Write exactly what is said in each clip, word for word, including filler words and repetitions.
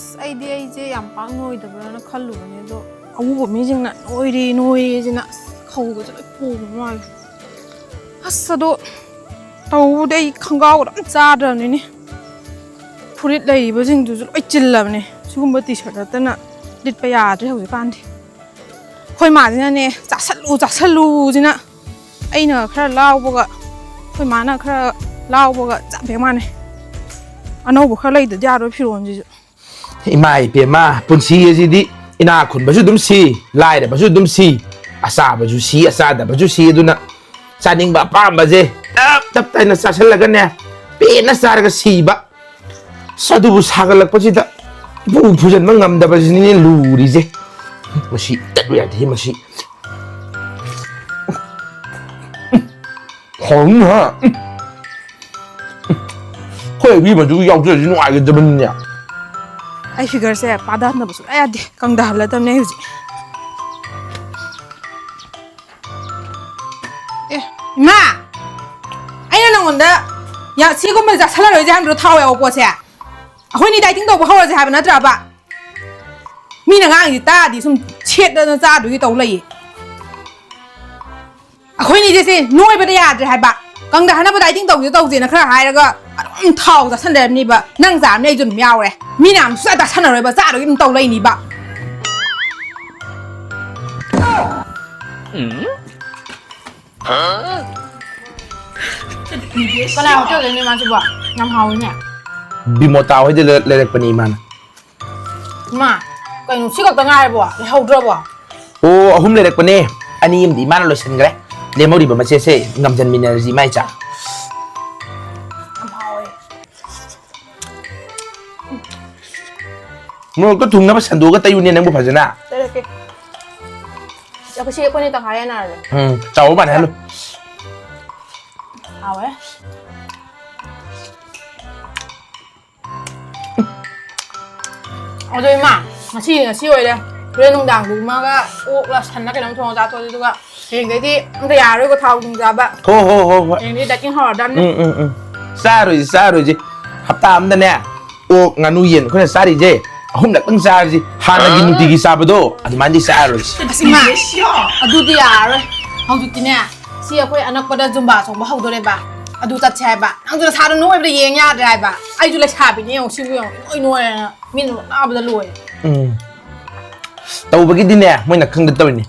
ꯑꯁ, ꯑꯩꯗꯤ ꯑꯩꯁꯦ ꯌꯥꯝ ꯄꯥꯛ ꯅꯣꯏꯗꯕ꯭ꯔꯥꯅ ꯈꯜꯂꯨꯕꯅꯦ, ꯑꯗꯣ ꯑꯎꯕ ꯃꯤꯁꯤꯡꯅ "ꯅꯣꯏꯔꯦ, ꯅꯣꯏꯔꯦ" ꯁꯤꯅ ꯈꯧꯒꯁꯦ ꯂꯣꯏ ꯄꯣꯝꯕ ꯃꯥꯜꯂꯦ꯫ ꯑꯁ, ꯑꯗꯣ ꯇꯧꯕꯗꯤ ꯑꯩ ꯈꯣꯡꯒ꯭ꯔꯥꯎꯒ ꯑꯝ ꯆꯥꯗ꯭ꯔꯕꯅꯤꯅꯦ꯫ ꯐꯨꯔꯤꯠ ꯂꯩꯔꯤꯕꯁꯤꯡꯗꯨꯁꯨ ꯂꯣꯏ ꯆꯤꯜꯂꯕꯅꯦ꯫ ꯁꯤꯒꯨꯝꯕ ꯇꯤ ꯁꯥꯔꯠ ꯅꯠꯇꯅ ꯂꯤꯠꯄ ꯌꯥꯗ꯭ꯔꯦ ꯍꯧꯖꯤꯛꯀꯥꯟꯗꯤ꯫ ꯑꯩꯈꯣꯏ ꯃꯥꯁꯤꯅꯅꯦ, "ꯆꯥꯁꯜꯂꯨ, ꯆꯥꯁꯜꯂꯨ"ꯁꯤꯅ, ꯑꯩꯅ ꯈꯔ ꯂꯥꯎꯕꯒ, ꯑꯩꯈꯣꯏ ꯃꯥꯅ ꯈꯔ ꯂꯥꯎꯕꯒ ꯆꯞ ꯍꯦꯛ ꯃꯥꯟꯅꯩ꯫ ꯑꯅꯧꯕ ꯈꯔ ꯂꯩꯗꯗꯤ ꯌꯥꯔꯣꯏ ꯐꯤꯔꯣꯜꯁꯤꯁꯨ꯫ ꯏꯃꯥ ꯏꯕꯦꯝꯃ, ꯄꯨꯟꯁꯤ ꯑꯁꯤꯗꯤ ꯏꯅꯥꯛ ꯈꯨꯟꯕꯁꯨ ꯑꯗꯨꯝ ꯁꯤ, ꯂꯥꯏꯔꯕꯁꯨ ꯑꯗꯨꯝ ꯁꯤ, ꯑꯆꯥꯕꯁꯨ ꯁꯤ, ꯑꯆꯥꯗꯕꯁꯨ ꯁꯤ꯫ ꯑꯗꯨꯅ ꯆꯥꯅꯤꯡꯕ ꯑꯄꯥꯝꯕꯁꯦ ꯇꯞ ꯇꯞ ꯇꯥꯏꯅ ꯆꯥꯁꯤꯜꯂꯒꯅꯦ, ꯄꯦꯟꯅ ꯆꯥꯔꯒ ꯁꯤꯕ꯫ ꯑꯁ, ꯑꯗꯨꯕꯨ ꯁꯥꯒꯠꯂꯛꯄꯁꯤꯗ ꯏꯄꯨ ꯐꯨꯖꯟꯕ ꯉꯝꯗꯕꯁꯤꯅꯤꯅꯦ ꯂꯨꯔꯤꯁꯦ꯫ ꯃꯁꯤ ꯇꯠꯂꯨ ꯌꯥꯗꯦ, ꯃꯁꯤ꯫ ꯍꯥꯎꯅꯤ ꯍꯥ? ꯑꯩꯈꯣꯏ ꯑꯕꯦꯝꯃꯗꯨ ꯌꯥꯎꯖꯔꯗꯤ ꯅꯨꯡꯉꯥꯏꯒꯗꯕꯅꯤꯅꯦ꯫ ꯑꯩ ꯐꯤꯒꯔꯁꯦ ꯄꯥꯗꯍꯟꯗꯕ ꯁꯨꯡꯌꯥ ꯌꯥꯗꯦ, ꯀꯪꯗꯍꯜꯂꯗꯕꯅꯦ ꯑꯩ ꯍꯧꯖꯤꯛ꯫ ꯑꯦ, ꯏꯃꯥ! ꯑꯩꯅ ꯅꯪꯉꯣꯟꯗ ꯌꯥ-, ꯁꯤꯒꯨꯝꯕ ꯆꯥꯁꯜꯂꯔꯣꯏꯁꯦ ꯍꯥꯏꯕꯗꯣ, ꯊꯥꯎ ꯌꯥꯎꯕ ꯄꯣꯠꯁꯦ? ꯑꯩꯈꯣꯏꯅꯤ dieting ꯇꯧꯕ ꯍꯧꯔꯁꯦ ꯍꯥꯏꯕ ꯅꯠꯇ꯭ꯔꯕ? ꯃꯤꯅ ꯉꯥꯡꯉꯤꯁꯤ ꯇꯥꯗꯤ ꯁꯨꯝ ꯁꯦꯠꯇꯅ ꯆꯥꯗꯨꯒꯤ ꯇꯧ ꯂꯩꯌꯦ꯫ ꯑꯩꯈꯣꯏꯅꯤꯁꯦ ꯁꯤ ꯅꯣꯏꯕꯗ ꯌꯥꯗ꯭ꯔꯦ ꯍꯥꯏꯕ꯫ ꯀꯪꯗꯍꯟꯅꯕ dieting ꯇꯧꯁꯦ ꯇꯧꯁꯦꯅ ꯈꯔ ꯍꯥꯏꯔꯒ ꯑꯗꯨꯝ ꯊꯥꯎ ꯆꯥꯁꯟ ꯂꯩꯔꯝꯅꯤꯕ꯫ ꯅꯪ ꯆꯥꯔꯝꯅꯤ, ꯑꯩꯁꯨ ꯑꯗꯨꯝ ꯌꯥꯎꯔꯦ꯫ ꯃꯤꯅ ꯌꯥꯝ ꯁꯨꯡꯆꯥ ꯆꯥꯁꯟꯅꯔꯣꯏꯕ, ꯆꯥꯗꯨꯒꯤ ꯑꯗꯨꯝ ꯇꯧ ꯂꯩꯅꯤꯕ꯫ ꯀꯅꯥ ꯍꯣꯇꯦꯜꯗꯩꯅꯣ ꯏꯃꯥꯁꯤꯕꯣ? ꯌꯥꯝ ꯍꯥꯎꯋꯤꯅꯦ꯫ ꯕꯤꯃꯣꯇꯥ ꯍꯣꯏꯗ ꯂꯩ-, ꯂꯩꯔꯛꯄꯅꯦ ꯏꯃꯥꯅ꯫ ꯏꯃꯥ, ꯀꯩꯅꯣ ꯁꯤ ꯈꯛꯇ ꯉꯥꯏꯔꯕꯣ? ꯂꯩꯍꯧꯗ꯭ꯔꯕꯣ? ꯑꯣ, ꯑꯍꯨꯝ ꯂꯩꯔꯛꯄꯅꯦ꯫ ꯑꯅꯤ ꯑꯃꯗꯤ ꯏꯃꯥꯅ ꯂꯣꯏꯁꯤꯟꯈ꯭ꯔꯦ꯫ ꯂꯦꯝꯍꯧꯔꯤꯕ ꯃꯆꯦꯠꯁꯦ ꯉꯝꯖꯟꯃꯤꯟꯅꯔꯁꯤ ꯏꯃꯥ ꯏꯆꯥ꯫ ꯌꯥꯝ ꯍꯥꯎꯋꯦ꯫ ꯃꯣꯔꯣꯛꯇꯣ ꯊꯨꯡꯅꯕ ꯁꯟꯗꯣꯛꯑꯒ ꯇꯩꯌꯨꯅꯦ ꯅꯪꯕꯨ ꯐꯖꯅ꯫ ꯇꯩꯔꯛꯀꯦ꯫ ꯑꯩꯈꯣꯏ ꯁꯤ ꯑꯩꯈꯣꯏꯅꯤ ꯇꯪꯈꯥꯏ ꯌꯥꯅꯔꯁꯦ꯫ ꯎꯝ, ꯆꯥꯎꯕ ꯃꯥꯟꯅꯍꯜꯂꯨ꯫ ꯍꯥꯎꯋꯦ꯫ ꯑꯗꯣ ꯏꯃꯥ, ꯉꯁꯤ, ꯉꯁꯤ ꯑꯣꯏꯔꯦ꯫ ꯍꯣꯔꯦꯟ ꯅꯨꯡꯗꯥꯡꯗꯨꯃꯒ ꯑꯣꯛꯂ ꯁꯟꯂ ꯀꯩꯅꯣꯝ ꯊꯣꯡꯉ ꯆꯥꯊꯣꯛꯑꯁꯤ, ꯑꯗꯨꯒ ꯍꯌꯦꯡꯗꯩꯗꯤ ꯑꯝꯇ ꯌꯥꯔꯔꯣꯏꯀꯣ ꯊꯥꯎ ꯊꯨꯝ ꯆꯥꯕ꯫ ꯍꯣ, ꯍꯣ, ꯍꯣ, ꯍꯣꯏ꯫ ꯍꯌꯦꯡꯗꯤ dieting ꯍꯧꯔꯗꯝꯅꯤ꯫ ꯎꯝ, ꯎꯝ, ꯎꯝ꯫ ꯆꯥꯔꯣꯏꯁꯤ, ꯆꯥꯔꯣꯏꯁꯤ꯫ ꯍꯞꯇꯥ ꯑꯝꯗꯅꯦ, ꯑꯣꯛ, ꯉꯥꯅꯨ, ꯌꯦꯟ ꯑꯩꯈꯣꯏꯅ ꯆꯥꯔꯤꯁꯦ, ꯑꯍꯨꯝꯂꯛꯇꯪ ꯆꯥꯔꯁꯤ꯫ ꯍꯥꯟꯅꯒꯤ ꯅꯨꯡꯇꯤꯒꯤ ꯆꯥꯕꯗꯣ ꯑꯗꯨꯃꯥꯏꯅꯗꯤ ꯆꯥꯔꯔꯣꯏꯁꯤ꯫ ꯑꯁ, ꯏꯃꯥ, ꯑꯗꯨꯗꯤ ꯌꯥꯔꯔꯣꯏ꯫ ꯍꯧꯖꯤꯛꯇꯤꯅꯦ, ꯁꯤ ꯑꯩꯈꯣꯏ ꯑꯅꯛꯄꯗ ꯖꯨꯝꯕꯥ ꯆꯣꯡꯕ ꯍꯧꯗꯣꯔꯦꯕ꯫ ꯑꯗꯨ ꯆꯠꯁꯦ ꯍꯥꯏꯕ꯫ ꯅꯪꯁꯨ ꯅꯁꯥꯗꯣ ꯅꯣꯏꯕꯗ ꯌꯦꯡ ꯌꯥꯗ꯭ꯔꯦ ꯍꯥꯏꯕ꯫ ꯑꯩꯁꯨ ꯂꯩꯁꯥꯕꯤꯅꯦ ꯌꯦꯡꯉꯣ, ꯁꯤꯕꯨ ꯌꯦꯡꯉꯣ, ꯏꯅꯣꯏ ꯅꯣꯏꯔꯦꯅ꯫ ꯃꯤꯅ ꯅꯣꯛꯅꯕꯗ ꯂꯣꯏꯔꯦ꯫ ꯎꯝ꯫ ꯇꯧꯕꯒꯤꯗꯤꯅꯦ, ꯃꯣꯏꯅ ꯈꯪꯗ ꯇꯧꯔꯤꯅꯤ꯫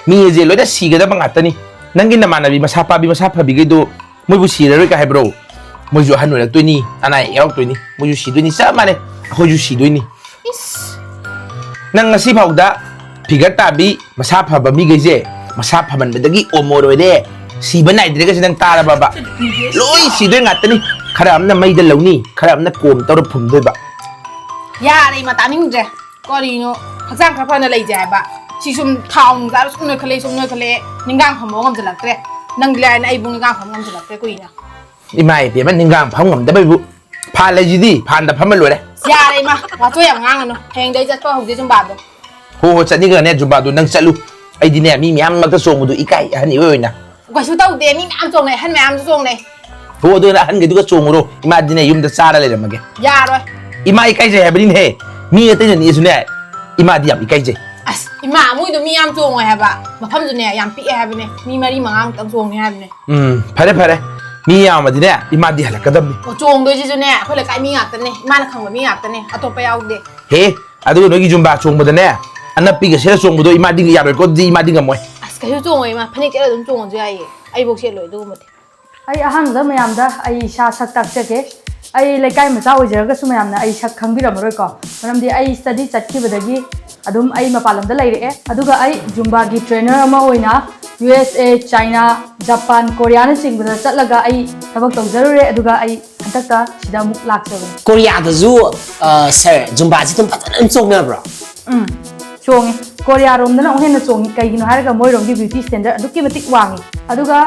ꯃꯤ ꯑꯁꯦ ꯂꯣꯏꯅ ꯁꯤꯒꯗꯕ ꯉꯥꯛꯇꯅꯤ꯫ ꯅꯪꯒꯤ ꯅꯃꯥꯟꯅꯕꯤ ꯃꯁꯥ ꯄꯥꯕꯤ, ꯃꯁꯥ ꯐꯕꯤꯈꯩꯗꯣ ꯃꯣꯏꯕꯨ ꯁꯤꯔꯔꯣꯏ ꯀꯥꯏ ꯍꯥꯏꯕ꯭ꯔꯣ? ꯃꯣꯏꯁꯨ ꯑꯍꯟ ꯑꯣꯏꯔꯛꯇꯣꯏꯅꯤ, ꯑꯅꯥ ꯑꯌꯦꯛ ꯌꯥꯎꯔꯛꯇꯣꯏꯅꯤ, ꯃꯣꯏꯁꯨ ꯁꯤꯗꯣꯏꯅꯤ, ꯆꯞ ꯃꯥꯟꯅꯩ, ꯑꯩꯈꯣꯏꯁꯨ ꯁꯤꯗꯣꯏꯅꯤ꯫ ꯏꯁ! ꯅꯪ ꯉꯁꯤ ꯐꯥꯎꯗ ꯐꯤꯒꯔ ꯇꯥꯕꯤ, ꯃꯁꯥ ꯐꯕ ꯃꯤꯈꯩꯁꯦ ꯃꯁꯥ ꯐꯃꯟꯕꯗꯒꯤ ꯑꯣꯃꯣꯔ ꯑꯣꯏꯔꯦ, ꯁꯤꯕ ꯅꯥꯏꯗ꯭ꯔꯦꯒꯁꯦ ꯅꯪ ꯇꯥꯔꯕꯕ? ꯂꯣꯏ ꯁꯤꯗꯣꯏ ꯉꯥꯛꯇꯅꯤ꯫ ꯈꯔ ꯑꯃꯅ ꯃꯩꯗ ꯂꯧꯅꯤ, ꯈꯔ ꯑꯃꯅ ꯀꯣꯝ ꯇꯧꯔ ꯐꯨꯝꯗꯣꯏꯕ꯫ ꯌꯥꯔꯦ ꯏꯃꯥ, ꯇꯥꯅꯤꯡꯗ꯭ꯔꯦ꯫ ꯀꯔꯤꯅꯣ? ꯍꯛꯆꯥꯡ ꯈꯔ ꯐꯅ ꯂꯩꯖꯦ ꯍꯥꯏꯕ꯫ ꯁꯤ ꯁꯨꯝ ꯊꯥꯎ ꯅꯨꯡ ꯆꯥꯔ ꯁꯨꯝ ꯅꯣꯏꯈꯠꯂꯛꯑꯦ, ꯁꯨꯝ ꯅꯣꯏꯈꯠꯂꯛꯑꯦ꯫ ꯅꯤꯡꯒꯥꯡ ꯐꯝꯕ ꯉꯝꯁꯤꯜꯂꯛꯇ꯭ꯔꯦ꯫ ꯅꯪꯗꯤ ꯂꯥꯏꯔꯅ ꯑꯩꯕꯨ ꯅꯤꯡꯒꯥꯡ ꯐꯝꯕ ꯉꯝꯁꯤꯜꯂꯛꯇ꯭ꯔꯦ ꯀꯨꯏꯅ꯫ ꯏꯃꯥ ꯏꯕꯦꯝꯃ, ꯅꯤꯡꯒꯥꯡ ꯐꯝ ꯉꯝꯗꯕꯩꯕꯨ ꯐꯥꯟ ꯂꯩꯁꯤꯗꯤ, ꯐꯥꯟꯗ ꯐꯝꯃ ꯂꯣꯏꯔꯦ꯫ ꯌꯥꯔꯦ ꯏꯃꯥ, ꯋꯥꯆꯣꯏ ꯌꯥꯝ ꯉꯥꯡꯉꯅꯨ꯫ ꯍꯌꯦꯡꯗꯩ ꯆꯠꯄ ꯍꯧꯁꯦ ꯖꯨꯝꯕꯥꯗꯣ꯫ ꯍꯣ ꯍꯣ, ꯆꯠꯅꯤꯡꯉꯒꯅꯦ ꯖꯨꯝꯕꯥꯗꯣ ꯅꯪ ꯆꯠꯂꯨ꯫ ꯑꯩꯗꯤꯅꯦ ꯃꯤ ꯃꯌꯥꯝ ꯃꯔꯛꯇ ꯆꯣꯡꯕꯗꯣ ꯏꯀꯥꯏ, ꯑꯍꯟ ꯑꯣꯏ ꯑꯣꯏꯅ꯫ ꯀꯩꯁꯨ ꯇꯧꯗꯦ, ꯃꯤ ꯃꯌꯥꯝ ꯆꯣꯡꯅꯩ, ꯑꯍꯟ ꯃꯌꯥꯝꯁꯨ ꯆꯣꯡꯅꯩ꯫ ꯍꯣ, ꯑꯗꯨꯅ ꯑꯍꯟꯈꯩꯗꯨꯒ ꯆꯣꯡꯉꯨꯔꯣ, ꯏꯃꯥꯗꯤꯅꯦ ꯌꯨꯝꯗ ꯆꯥꯔ ꯂꯩꯔꯝꯃꯒꯦ꯫ ꯌꯥꯔꯣꯏ꯫ ꯏꯃꯥ ꯏꯀꯥꯏꯖꯩ ꯍꯥꯏꯕꯅꯤꯅꯦꯍꯦ, ꯃꯤ ꯑꯇꯩꯅ ꯅꯤꯛꯑꯁꯨꯅꯦ ꯏꯃꯥꯗꯤ ꯌꯥꯝ ꯏꯀꯥꯏꯖꯩ꯫ ꯑꯁ ꯏꯃꯥ, ꯃꯣꯏꯗꯣ ꯃꯤ ꯌꯥꯝ ꯆꯣꯡꯉꯣꯏ ꯍꯥꯏꯕ, ꯃꯐꯝꯗꯨꯅꯦ ꯌꯥꯝ ꯄꯤꯛꯑꯦ ꯍꯥꯏꯕꯅꯦ, ꯃꯤ ꯃꯔꯤ ꯃꯉꯥꯃꯨꯛꯇꯪ ꯆꯣꯡꯅꯤ ꯍꯥꯏꯕꯅꯦ꯫ ꯎꯝ, ꯐꯔꯦ ꯐꯔꯦ, ꯃꯤ ꯌꯥꯝꯃꯗꯤꯅꯦ ꯏꯃꯥꯗꯤ ꯍꯜꯂꯛꯀꯗꯕꯅꯤ꯫ ꯑꯣ, ꯆꯣꯡꯗꯣꯏꯁꯤꯁꯨꯅꯦ ꯑꯩꯈꯣꯏ ꯂꯩꯀꯥꯏ ꯃꯤ ꯉꯥꯛꯇꯅꯦ, ꯏꯃꯥꯅ ꯈꯪꯕ ꯃꯤ ꯉꯥꯛꯇꯅꯦ, ꯑꯇꯣꯞꯄ ꯌꯥꯎꯗꯦ꯫ ꯍꯦ, ꯑꯗꯨꯒ ꯅꯣꯏꯒꯤ ꯖꯨꯝꯕꯥ ꯆꯣꯡꯕꯗꯅꯦ ꯑꯅꯞꯄꯤꯒ ꯁꯦꯠꯂ ꯆꯣꯡꯕꯗꯣ ꯏꯃꯥꯗꯤ ꯌꯥꯔꯣꯏꯀꯣ, ꯑꯗꯨꯗꯤ ꯏꯃꯥꯗꯤ ꯉꯝꯃꯣꯏ꯫ ꯑꯁ ꯀꯩꯁꯨ ꯆꯣꯡꯉꯣꯏ ꯏꯃꯥ, ꯐꯅꯦꯛ ꯁꯦꯠꯂ ꯑꯗꯨꯝ ꯆꯣꯡꯉꯁꯨ ꯌꯥꯏꯌꯦ, ꯑꯩꯐꯧ ꯁꯦꯠꯂꯣꯏ ꯑꯗꯨꯒꯨꯝꯕꯗꯤ꯫ ꯑꯩ ꯑꯍꯥꯟꯕꯗ ꯃꯌꯥꯝꯗ ꯑꯩ ꯏꯁꯥ ꯁꯛ ꯇꯥꯛꯆꯒꯦ꯫ ꯑꯩ ꯂꯩꯀꯥꯏ ꯃꯆꯥ ꯑꯣꯏꯖꯔꯒꯁꯨ ꯃꯌꯥꯝꯅ ꯑꯩ ꯁꯛ ꯈꯪꯕꯤꯔꯝꯃꯔꯣꯏꯀꯣ, ꯃꯔꯝꯗꯤ ꯑꯩ ꯁ꯭ꯇꯗꯤ ꯆꯠꯈꯤꯕꯗꯒꯤ ꯑꯗꯨꯝ ꯑꯩ ꯃꯄꯥꯟ ꯂꯝꯗ ꯂꯩꯔꯛꯑꯦ꯫ ꯑꯗꯨꯒ ꯑꯩ ꯖꯨꯝꯕꯥꯒꯤ ꯇ꯭ꯔꯦꯅꯔ ꯑꯃ ꯑꯣꯏꯅ ꯌꯨ ꯑꯦꯁ ꯑꯦ, ꯆꯥꯏꯅꯥ, ꯖꯄꯥꯟ, ꯀꯣꯔꯤꯌꯥꯅꯆꯤꯡꯕꯗ ꯆꯠꯂꯒ ꯑꯩ ꯊꯕꯛ ꯇꯧꯖꯔꯨꯔꯦ꯫ ꯑꯗꯨꯒ ꯑꯩ ꯍꯟꯗꯛꯇ ꯁꯤꯗ ꯑꯃꯨꯛ ꯂꯥꯛꯆꯕꯅꯤ꯫ ꯀꯣꯔꯤꯌꯥꯗꯁꯨ, ꯑ, ꯁꯥꯔ, ꯖꯨꯝꯕꯥꯁꯤ ꯑꯗꯨꯝ ꯐꯖꯅ ꯑꯗꯨꯝ ꯆꯣꯡꯅꯕ꯭ꯔꯣ? ꯎꯝ, ꯆꯣꯡꯉꯤ꯫ ꯀꯣꯔꯤꯌꯥꯔꯣꯝꯗꯅ ꯑꯃꯨꯛ ꯍꯦꯟꯅ ꯆꯣꯡꯉꯤ꯫ ꯀꯩꯒꯤꯅꯣ ꯍꯥꯏꯔꯒ ꯃꯣꯏꯔꯣꯝꯒꯤ ꯕ꯭ꯌꯨꯇꯤ ꯁ꯭ꯇꯦꯟꯗꯔꯗ ꯑꯗꯨꯛꯀꯤ ꯃꯇꯤꯛ ꯋꯥꯡꯉꯤ꯫ ꯑꯗꯨꯒ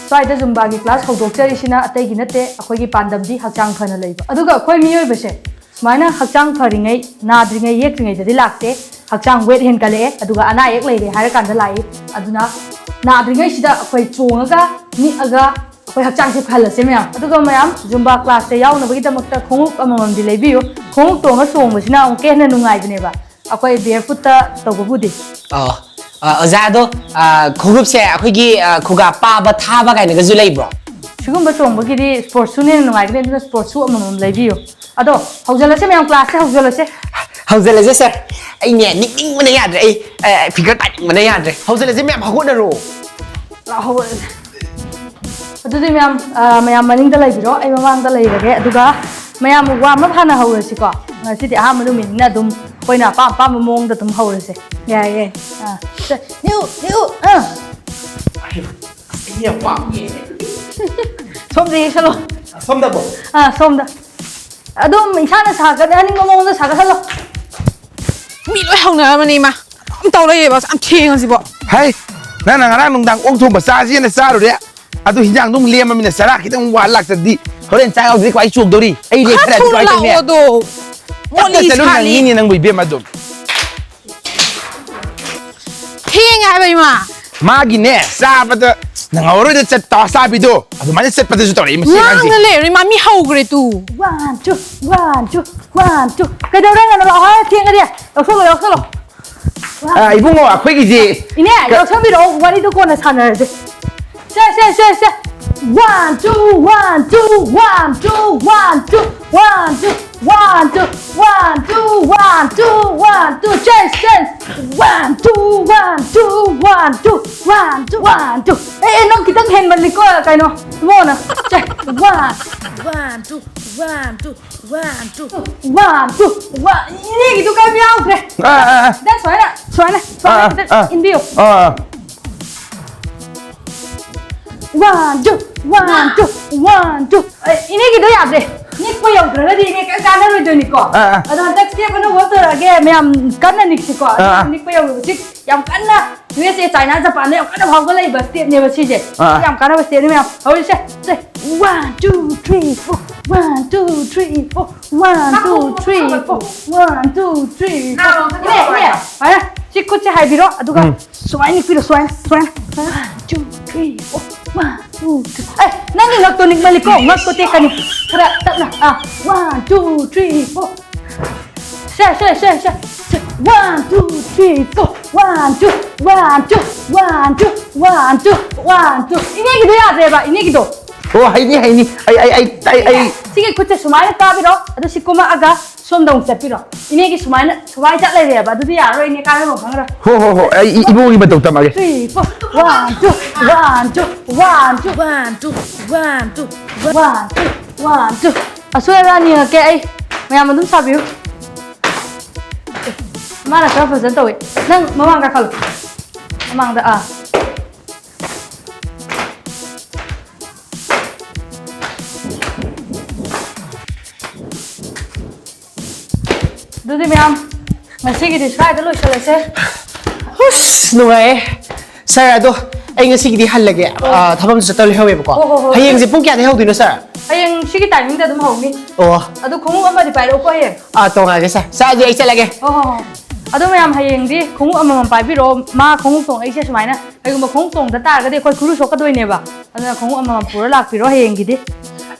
ꯁ꯭ꯋꯥꯏꯗ ꯖꯨꯝꯕꯥꯒꯤ ꯀ꯭ꯂꯥꯁ ꯍꯧꯗꯣꯛꯆꯔꯤꯁꯤꯅ ꯑꯇꯩꯒꯤ ꯅꯠꯇꯦ, ꯑꯩꯈꯣꯏꯒꯤ ꯄꯥꯟꯗꯝꯗꯤ ꯍꯛꯆꯥꯡ ꯐꯅ ꯂꯩꯕ꯫ ꯑꯗꯨꯒ ꯑꯩꯈꯣꯏ ꯃꯤꯑꯣꯏꯕꯁꯦ ꯁꯨꯃꯥꯏꯅ ꯍꯛꯆꯥꯡ ꯐꯔꯤꯉꯩ, ꯅꯥꯗ꯭ꯔꯤꯉꯩ ꯌꯦꯛꯇ꯭ꯔꯤꯉꯩꯗꯗꯤ ꯂꯥꯛꯇꯦ꯫ ꯍꯛꯆꯥꯡ ꯋꯦꯠ ꯍꯦꯟꯒꯠꯂꯛꯑꯦ, ꯑꯗꯨꯒ ꯑꯅꯥ ꯑꯌꯦꯛ ꯂꯩꯔꯦ ꯍꯥꯏꯔꯀꯥꯟꯗ ꯂꯥꯛꯏ꯫ ꯑꯗꯨꯅ ꯅꯥꯗ꯭ꯔꯤꯉꯩꯁꯤꯗ ꯑꯩꯈꯣꯏ ꯆꯣꯡꯉꯒ, ꯅꯤꯛꯑꯒ, ꯑꯩꯈꯣꯏ ꯍꯛꯆꯥꯡꯁꯦ ꯐꯍꯜꯂꯁꯦ ꯃꯌꯥꯝ꯫ ꯑꯗꯨꯒ ꯃꯌꯥꯝ, ꯖꯨꯝꯕꯥ ꯀ꯭ꯂꯥꯁꯇ ꯌꯥꯎꯅꯕꯒꯤꯗꯃꯛꯇ ꯈꯣꯡꯎꯞ ꯑꯃꯃꯝꯗꯤ ꯂꯩꯕꯤꯌꯨ꯫ ꯈꯣꯡꯎꯞ ꯇꯣꯡꯉ ꯆꯣꯡꯕꯁꯤꯅ ꯑꯃꯨꯛꯀ ꯍꯦꯟꯅ ꯅꯨꯡꯉꯥꯏꯕꯅꯦꯕ, ꯑꯩꯈꯣꯏ ꯕꯤꯌꯔ ꯐꯨꯠꯇ ꯇꯧꯕꯕꯨꯗꯤ꯫ ꯑꯣ꯫ ꯑ, ꯑꯣꯖꯥ, ꯑꯗꯣ, ꯑ, ꯈꯣꯡꯎꯞꯁꯦ ꯑꯩꯈꯣꯏꯒꯤ, ꯑ, ꯈꯨꯒꯥ ꯄꯥꯕ ꯊꯥꯕ ꯀꯥꯏꯅꯒꯁꯨ ꯂꯩꯕ꯭ꯔꯣ? ꯁꯤꯒꯨꯝꯕ ꯆꯣꯡꯕꯒꯤꯗꯤ ꯁ꯭ꯄꯣꯔꯠꯁ ꯁꯨꯅ ꯍꯦꯟꯅ ꯅꯨꯡꯉꯥꯏꯒꯅꯤ, ꯑꯗꯨꯅ ꯁ꯭ꯄꯣꯔꯠꯁ ꯁꯨ ꯑꯃꯃꯝ ꯂꯩꯕꯤꯌꯨ꯫ ꯑꯗꯣ ꯍꯧꯖꯤꯜꯂꯁꯦ ꯃꯌꯥꯝ, ꯀ꯭ꯂꯥꯁꯁꯦ ꯍꯧꯖꯤꯜꯂꯁꯦ꯫ ꯍꯧꯖꯤꯜꯂꯁꯦ ꯁꯥꯔ꯫ ꯑꯩꯅꯦ ꯅꯤꯛꯅꯤꯡꯕꯅ ꯌꯥꯗ꯭ꯔꯦ, ꯑꯩ, ꯑ, ꯐꯤꯒꯔ ꯇꯥꯅꯤꯡꯕꯅ ꯌꯥꯗ꯭ꯔꯦ꯫ ꯍꯧꯖꯤꯜꯂꯁꯦ ꯃꯌꯥꯝ, ꯍꯧꯒꯠꯅꯔꯣ꯫ ꯂꯥꯛꯑꯣ, ꯍꯧꯒꯠꯂꯁꯦ꯫ ꯑꯗꯨꯗꯤ ꯃꯌꯥꯝ, ꯑ, ꯃꯌꯥꯝ ꯃꯅꯤꯡꯗ ꯂꯩꯕꯤꯔꯣ, ꯑꯩ ꯃꯃꯥꯡꯗ ꯂꯩꯔꯒꯦ꯫ ꯑꯗꯨꯒ ꯃꯌꯥꯝ ꯋꯥꯔꯝ ꯑꯞ ꯍꯥꯟꯅ ꯍꯧꯔꯁꯤꯀꯣ꯫ ꯉꯁꯤꯗꯤ ꯑꯍꯥꯟꯕ ꯅꯨꯃꯤꯠꯅꯤꯅ ꯑꯗꯨꯝ ꯑꯩꯈꯣꯏꯅ ꯑꯄꯥꯝ ꯑꯄꯥꯝꯕ ꯃꯑꯣꯡꯗ ꯑꯗꯨꯝ ꯍꯧꯔꯁꯦ꯫ ꯌꯥꯏꯌꯦ꯫ ꯑꯥ, ꯁꯦ, ꯅꯤꯛꯎ, ꯅꯤꯛꯎ, ꯑꯥ꯫ ꯑꯩ ꯌꯥꯝ ꯄꯥꯝꯃꯤꯌꯦ꯫ ꯁꯣꯝꯗ ꯌꯦꯡꯁꯜꯂꯣ꯫ ꯁꯣꯝꯗꯕꯣ? ꯑꯥ, ꯁꯣꯝꯗ꯫ ꯑꯗꯨꯝ ꯏꯁꯥꯅ ꯁꯥꯒꯠꯍꯟꯅꯤꯡꯕ ꯃꯑꯣꯡꯗ ꯁꯥꯒꯠꯍꯜꯂꯣ꯫ ꯃꯤ ꯂꯣꯏ ꯍꯧꯅꯔꯝꯃꯅꯤ ꯏꯃꯥ꯫ ꯑꯗꯨꯝ ꯇꯧ ꯂꯩꯌꯦꯕ, ꯌꯥꯝ ꯊꯦꯡꯉꯁꯤꯕꯣ꯫ ꯍꯩ, ꯅꯪꯅ ꯉꯔꯥꯡ ꯅꯨꯡꯗꯥꯡ ꯑꯣꯛ ꯊꯣꯡꯕ ꯆꯥꯁꯦꯅ ꯆꯥꯔꯨꯔꯦ, ꯑꯗꯨ ꯍꯤꯟꯖꯥꯡꯗꯣ ꯑꯃꯨꯛ ꯂꯦꯝꯃꯃꯤꯅ ꯆꯔꯥ ꯈꯤꯇꯪ ꯋꯥꯠ ꯂꯥꯛꯇ꯭ꯔꯗꯤ ꯍꯣꯔꯦꯟ ꯆꯥꯛ ꯌꯥꯎꯗ꯭ꯔꯗꯤ ꯀꯃꯥꯏ ꯆꯣꯛꯇꯧꯔꯤ? ꯑꯩ ꯈꯔ ꯂꯦꯞꯈ꯭ꯔꯗꯤ ꯊꯨꯅ ꯀꯃꯥꯏ ꯇꯧꯅꯤ? ꯂꯥꯛꯑꯣ ꯑꯗꯣ꯫ ꯇꯞꯅ ꯃꯣꯠꯂꯤ ꯆꯠꯂꯨ, ꯁꯥꯅꯤ꯫ ꯅꯪꯅꯤꯅꯦ ꯅꯪꯕꯨ ꯏꯕꯦꯝꯃ ꯑꯗꯨꯝ꯫ ꯊꯦꯡꯉꯦ ꯍꯥꯏꯕ ꯏꯃꯥ꯫ ꯃꯥꯒꯤꯅꯦ, ꯆꯥꯕꯗ ꯅꯪꯍꯧꯔꯣꯏꯗ ꯆꯠ-, ꯇꯥ ꯆꯥꯕꯤꯗꯣ, ꯑꯗꯨꯃꯥꯏꯅ ꯆꯠꯄꯗꯁꯨ ꯇꯧꯔꯛꯏ ꯃꯁꯤ ꯑꯉꯥꯡꯁꯦ꯫ ꯉꯥꯡꯅ ꯂꯩꯔꯦ ꯏꯃꯥ, ꯃꯤ ꯍꯧꯈ꯭ꯔꯦ two. One, two, one, two, one, two꯫ ꯀꯩꯗꯧꯔꯦ? ꯉꯟꯅ ꯂꯥꯛꯑꯣ ꯍꯥꯏꯔ ꯊꯦꯡꯉꯗꯤ꯫ ꯂꯧꯁꯜꯂꯣ, ꯂꯧꯁꯜꯂꯣ꯫ ꯑ, ꯏꯕꯨꯡꯉꯣ, ꯑꯩꯈꯣꯏꯒꯤꯁꯦ ꯏꯅꯦ, ꯀ- ꯂꯧꯁꯟꯕꯤꯔꯛꯑꯣ, ꯋꯥꯔꯤꯗꯣ ꯀꯣꯟꯅ ꯁꯥꯟꯅꯔꯁꯦ꯫ ꯁꯦ, ꯁꯦ, ꯁꯦ, ꯁꯦ꯫ One, two, one, two, one, two, one, two, one, two, one, two, one, two, one, two, one, two, one, two, change, change. One, two, one, two, one, two, one, two, one, two. ꯑꯦ, ꯑꯦ, ꯅꯪ ꯈꯤꯇꯪ ꯍꯦꯟꯃꯜꯂꯤꯀꯣ, ꯀꯩꯅꯣ, ꯏꯕꯨꯡꯉꯣꯅ꯫ ꯁꯦ, one, one, two, one, two, one, two, one, two, one. ꯏꯅꯦꯒꯤꯗꯨ ꯀꯔꯤꯝ ꯌꯥꯎꯗ꯭ꯔꯦ꯫ ꯑꯥ, ꯑꯥ, ꯑꯥ꯫ ꯈꯤꯇꯪ ꯁꯨꯃꯥꯏꯅ, ꯁꯨꯃꯥꯏꯅ, ꯁꯨꯃꯥꯏꯅ ꯑꯥ, ꯑꯥ, ꯈꯤꯇꯪ ꯑꯥ꯫ ꯏꯟꯕꯤꯌꯨ꯫ ꯑꯥ, ꯑꯥ꯫ One, two, one, two, one, two. ꯑꯦ, ꯏꯅꯦꯒꯤꯗꯣ ꯌꯥꯗ꯭ꯔꯦ꯫ ꯅꯤꯛꯄ ꯌꯧꯗ꯭ꯔꯒꯗꯤ ꯏꯅꯦ ꯀꯔꯤꯝ ꯀꯥꯟꯅꯔꯣꯏꯗꯣꯏꯅꯤꯀꯣ꯫ ꯑꯥ, ꯑꯥ꯫ ꯑꯗꯣ ꯍꯟꯗꯛ step ꯑꯅꯧꯕ ꯑꯃ ꯇꯧꯔꯛꯑꯒꯦ, ꯃꯌꯥꯝ ꯀꯟꯅ ꯅꯤꯛꯁꯤꯀꯣ꯫ ꯑꯥ, ꯑꯥ꯫ ꯅꯤꯛꯄ ꯌꯧꯔꯨꯕꯁꯤ ꯌꯥꯝ ꯀꯟꯅ ꯌꯨ ꯑꯦꯁ ꯑꯦ, ꯆꯥꯏꯅꯥ, ꯖꯄꯥꯟꯗ ꯌꯥꯝ ꯀꯟꯅ ꯐꯥꯎꯒꯠꯂꯛꯏꯕ stepꯅꯦꯕ ꯁꯤꯁꯦ꯫ ꯑꯥ꯫ ꯌꯥꯝ ꯀꯥꯟꯅꯕ stepꯅꯤ ꯃꯌꯥꯝ꯫ ꯍꯧꯔꯤꯁꯦ꯫ ꯁꯦ, one, two, three, four, one, two, three, four, one, two, three, four, one, two, three, four. ꯏꯅꯦ, ꯏꯅꯦ, ꯐꯔꯦ꯫ ꯁꯤ ꯈꯨꯠꯁꯦ ꯍꯥꯏꯕꯤꯔꯣ, ꯑꯗꯨꯒ ꯎꯝ꯫ ꯁꯨꯃꯥꯏꯅ ꯅꯤꯛꯄꯤꯔꯣ, ꯁꯨꯃꯥꯏꯅ, ꯁꯨꯃꯥꯏꯅ꯫ One, two, three, four, one, ꯑꯦ, ꯅꯪꯒꯤ ꯉꯛꯇꯣ ꯅꯤꯛꯃꯜꯂꯤꯀꯣ, ꯉꯛꯇꯣ ꯇꯦꯛꯀꯅꯤ꯫ ꯈꯔ ꯇꯞꯅ꯫ ꯑꯥ, one, two, three, four. ꯁꯦ, ꯁꯦ, ꯁꯦ, ꯁꯦ, ꯁꯦ. One, two, three, four. One, two, one, two, one, two, one, two, one, two. ꯏꯅꯦꯒꯤꯗꯣ ꯌꯥꯗ꯭ꯔꯦꯕ, ꯏꯅꯦꯒꯤꯗꯣ꯫ ꯑꯣ, ꯍꯩꯅꯤ, ꯍꯩꯅꯤ꯫ ꯑꯩ, ꯑꯩ, ꯑꯩ, ꯑꯩ, ꯑꯩ꯫ ꯁꯤꯒꯤ ꯈꯨꯠꯁꯦ ꯁꯨꯃꯥꯏꯅ ꯀꯥꯕꯤꯔꯣ, ꯑꯗꯨ ꯁꯤ ꯀꯨꯝꯃꯛꯑꯒ ꯁꯣꯝꯗ ꯑꯃꯨꯛ ꯆꯠꯄꯤꯔꯣ꯫ ꯏꯅꯦꯒꯤ ꯁꯨꯃꯥꯏꯅ, ꯁꯨꯃꯥꯏꯅ ꯆꯠ ꯂꯩꯔꯦꯕ, ꯑꯗꯨꯗꯤ ꯌꯥꯔꯔꯣꯏ, ꯏꯅꯦ ꯀꯥꯏꯐꯝ ꯈꯪꯉꯔꯣꯏ꯫ ꯍꯣ, ꯍꯣ, ꯍꯣ, ꯑꯩ ꯏ-, ꯏꯕꯨꯡꯒꯤ ꯃꯇꯧ ꯇꯝꯃꯒꯦ꯫ Three, four, one, two, one, two, one, two, one, two, one, two, one, two, one, two. ꯑꯁꯣꯏ ꯑꯔꯥꯟ ꯌꯦꯡꯉꯛꯀꯦ ꯑꯩ, ꯃꯌꯥꯝ ꯑꯗꯨꯝ ꯁꯥꯕꯤꯌꯨ꯫ ꯃꯥꯅ ꯈꯔ ꯐꯖꯅ ꯇꯧꯋꯦ꯫ ꯅꯪ ꯃꯃꯥꯡ ꯀꯥꯈꯠꯂꯨ꯫ ꯃꯃꯥꯡꯗ, ꯑꯥ꯫ ꯑꯗꯨꯗꯤ ꯃꯌꯥꯝ, ꯉꯁꯤꯒꯤꯗꯤ ꯁ꯭ꯋꯥꯏꯗ ꯂꯣꯏꯁꯤꯜꯂꯁꯦ꯫ ꯍꯨꯁ, ꯅꯨꯡꯉꯥꯏꯌꯦ꯫ ꯁꯥꯔ, ꯑꯗꯣ ꯑꯩ ꯉꯁꯤꯒꯤꯗꯤ ꯍꯜꯂꯒꯦ꯫ ꯑꯣ꯫ ꯑꯥ, ꯊꯕꯛ ꯑꯃ ꯆꯠꯇꯧ ꯂꯩꯍꯧꯋꯦꯕꯀꯣ꯫ ꯍꯣ, ꯍꯣ, ꯍꯣ꯫ ꯍꯌꯦꯡꯁꯦ ꯄꯨꯡ ꯀꯌꯥꯗꯒꯤ ꯍꯧꯗꯣꯏꯅꯣ, ꯁꯥꯔ? ꯍꯌꯦꯡ ꯁꯤꯒꯤ ꯇꯥꯏꯃꯤꯡꯗ ꯑꯗꯨꯝ ꯍꯧꯅꯤ꯫ ꯑꯣ꯫ ꯑꯗꯣ ꯈꯣꯡꯎꯞ ꯑꯃꯗꯤ ꯄꯥꯏꯔꯛꯎꯀꯣ ꯍꯌꯦꯡ꯫ ꯑꯥ, ꯇꯣꯡꯉꯛꯑꯒꯦ, ꯁꯥꯔ꯫ ꯁꯥꯔ, ꯑꯗꯨꯗꯤ ꯑꯩ ꯆꯠꯂꯒꯦ꯫ ꯍꯣ, ꯍꯣ, ꯍꯣ꯫ ꯑꯗꯣ ꯃꯌꯥꯝ, ꯍꯌꯦꯡꯗꯤ ꯈꯣꯡꯎꯞ ꯑꯃꯃꯝ ꯄꯥꯏꯕꯤꯔꯛꯑꯣ꯫ ꯃꯥ ꯈꯣꯡꯎꯞ ꯇꯣꯡꯉꯛꯏꯁꯦ ꯁꯨꯃꯥꯏꯅ, ꯀꯩꯒꯨꯝꯕ ꯈꯣꯡꯎꯞ ꯇꯣꯡꯗ ꯇꯥꯔꯒꯗꯤ ꯑꯩꯈꯣꯏ ꯈꯨꯔꯨ ꯁꯣꯛꯀꯗꯣꯏꯅꯦꯕ꯫ ꯑꯗꯨꯅ ꯈꯣꯡꯎꯞ ꯑꯃꯃꯝ ꯄꯨꯔ ꯂꯥꯛꯄꯤꯔꯣ ꯍꯌꯦꯡꯒꯤꯗꯤ꯫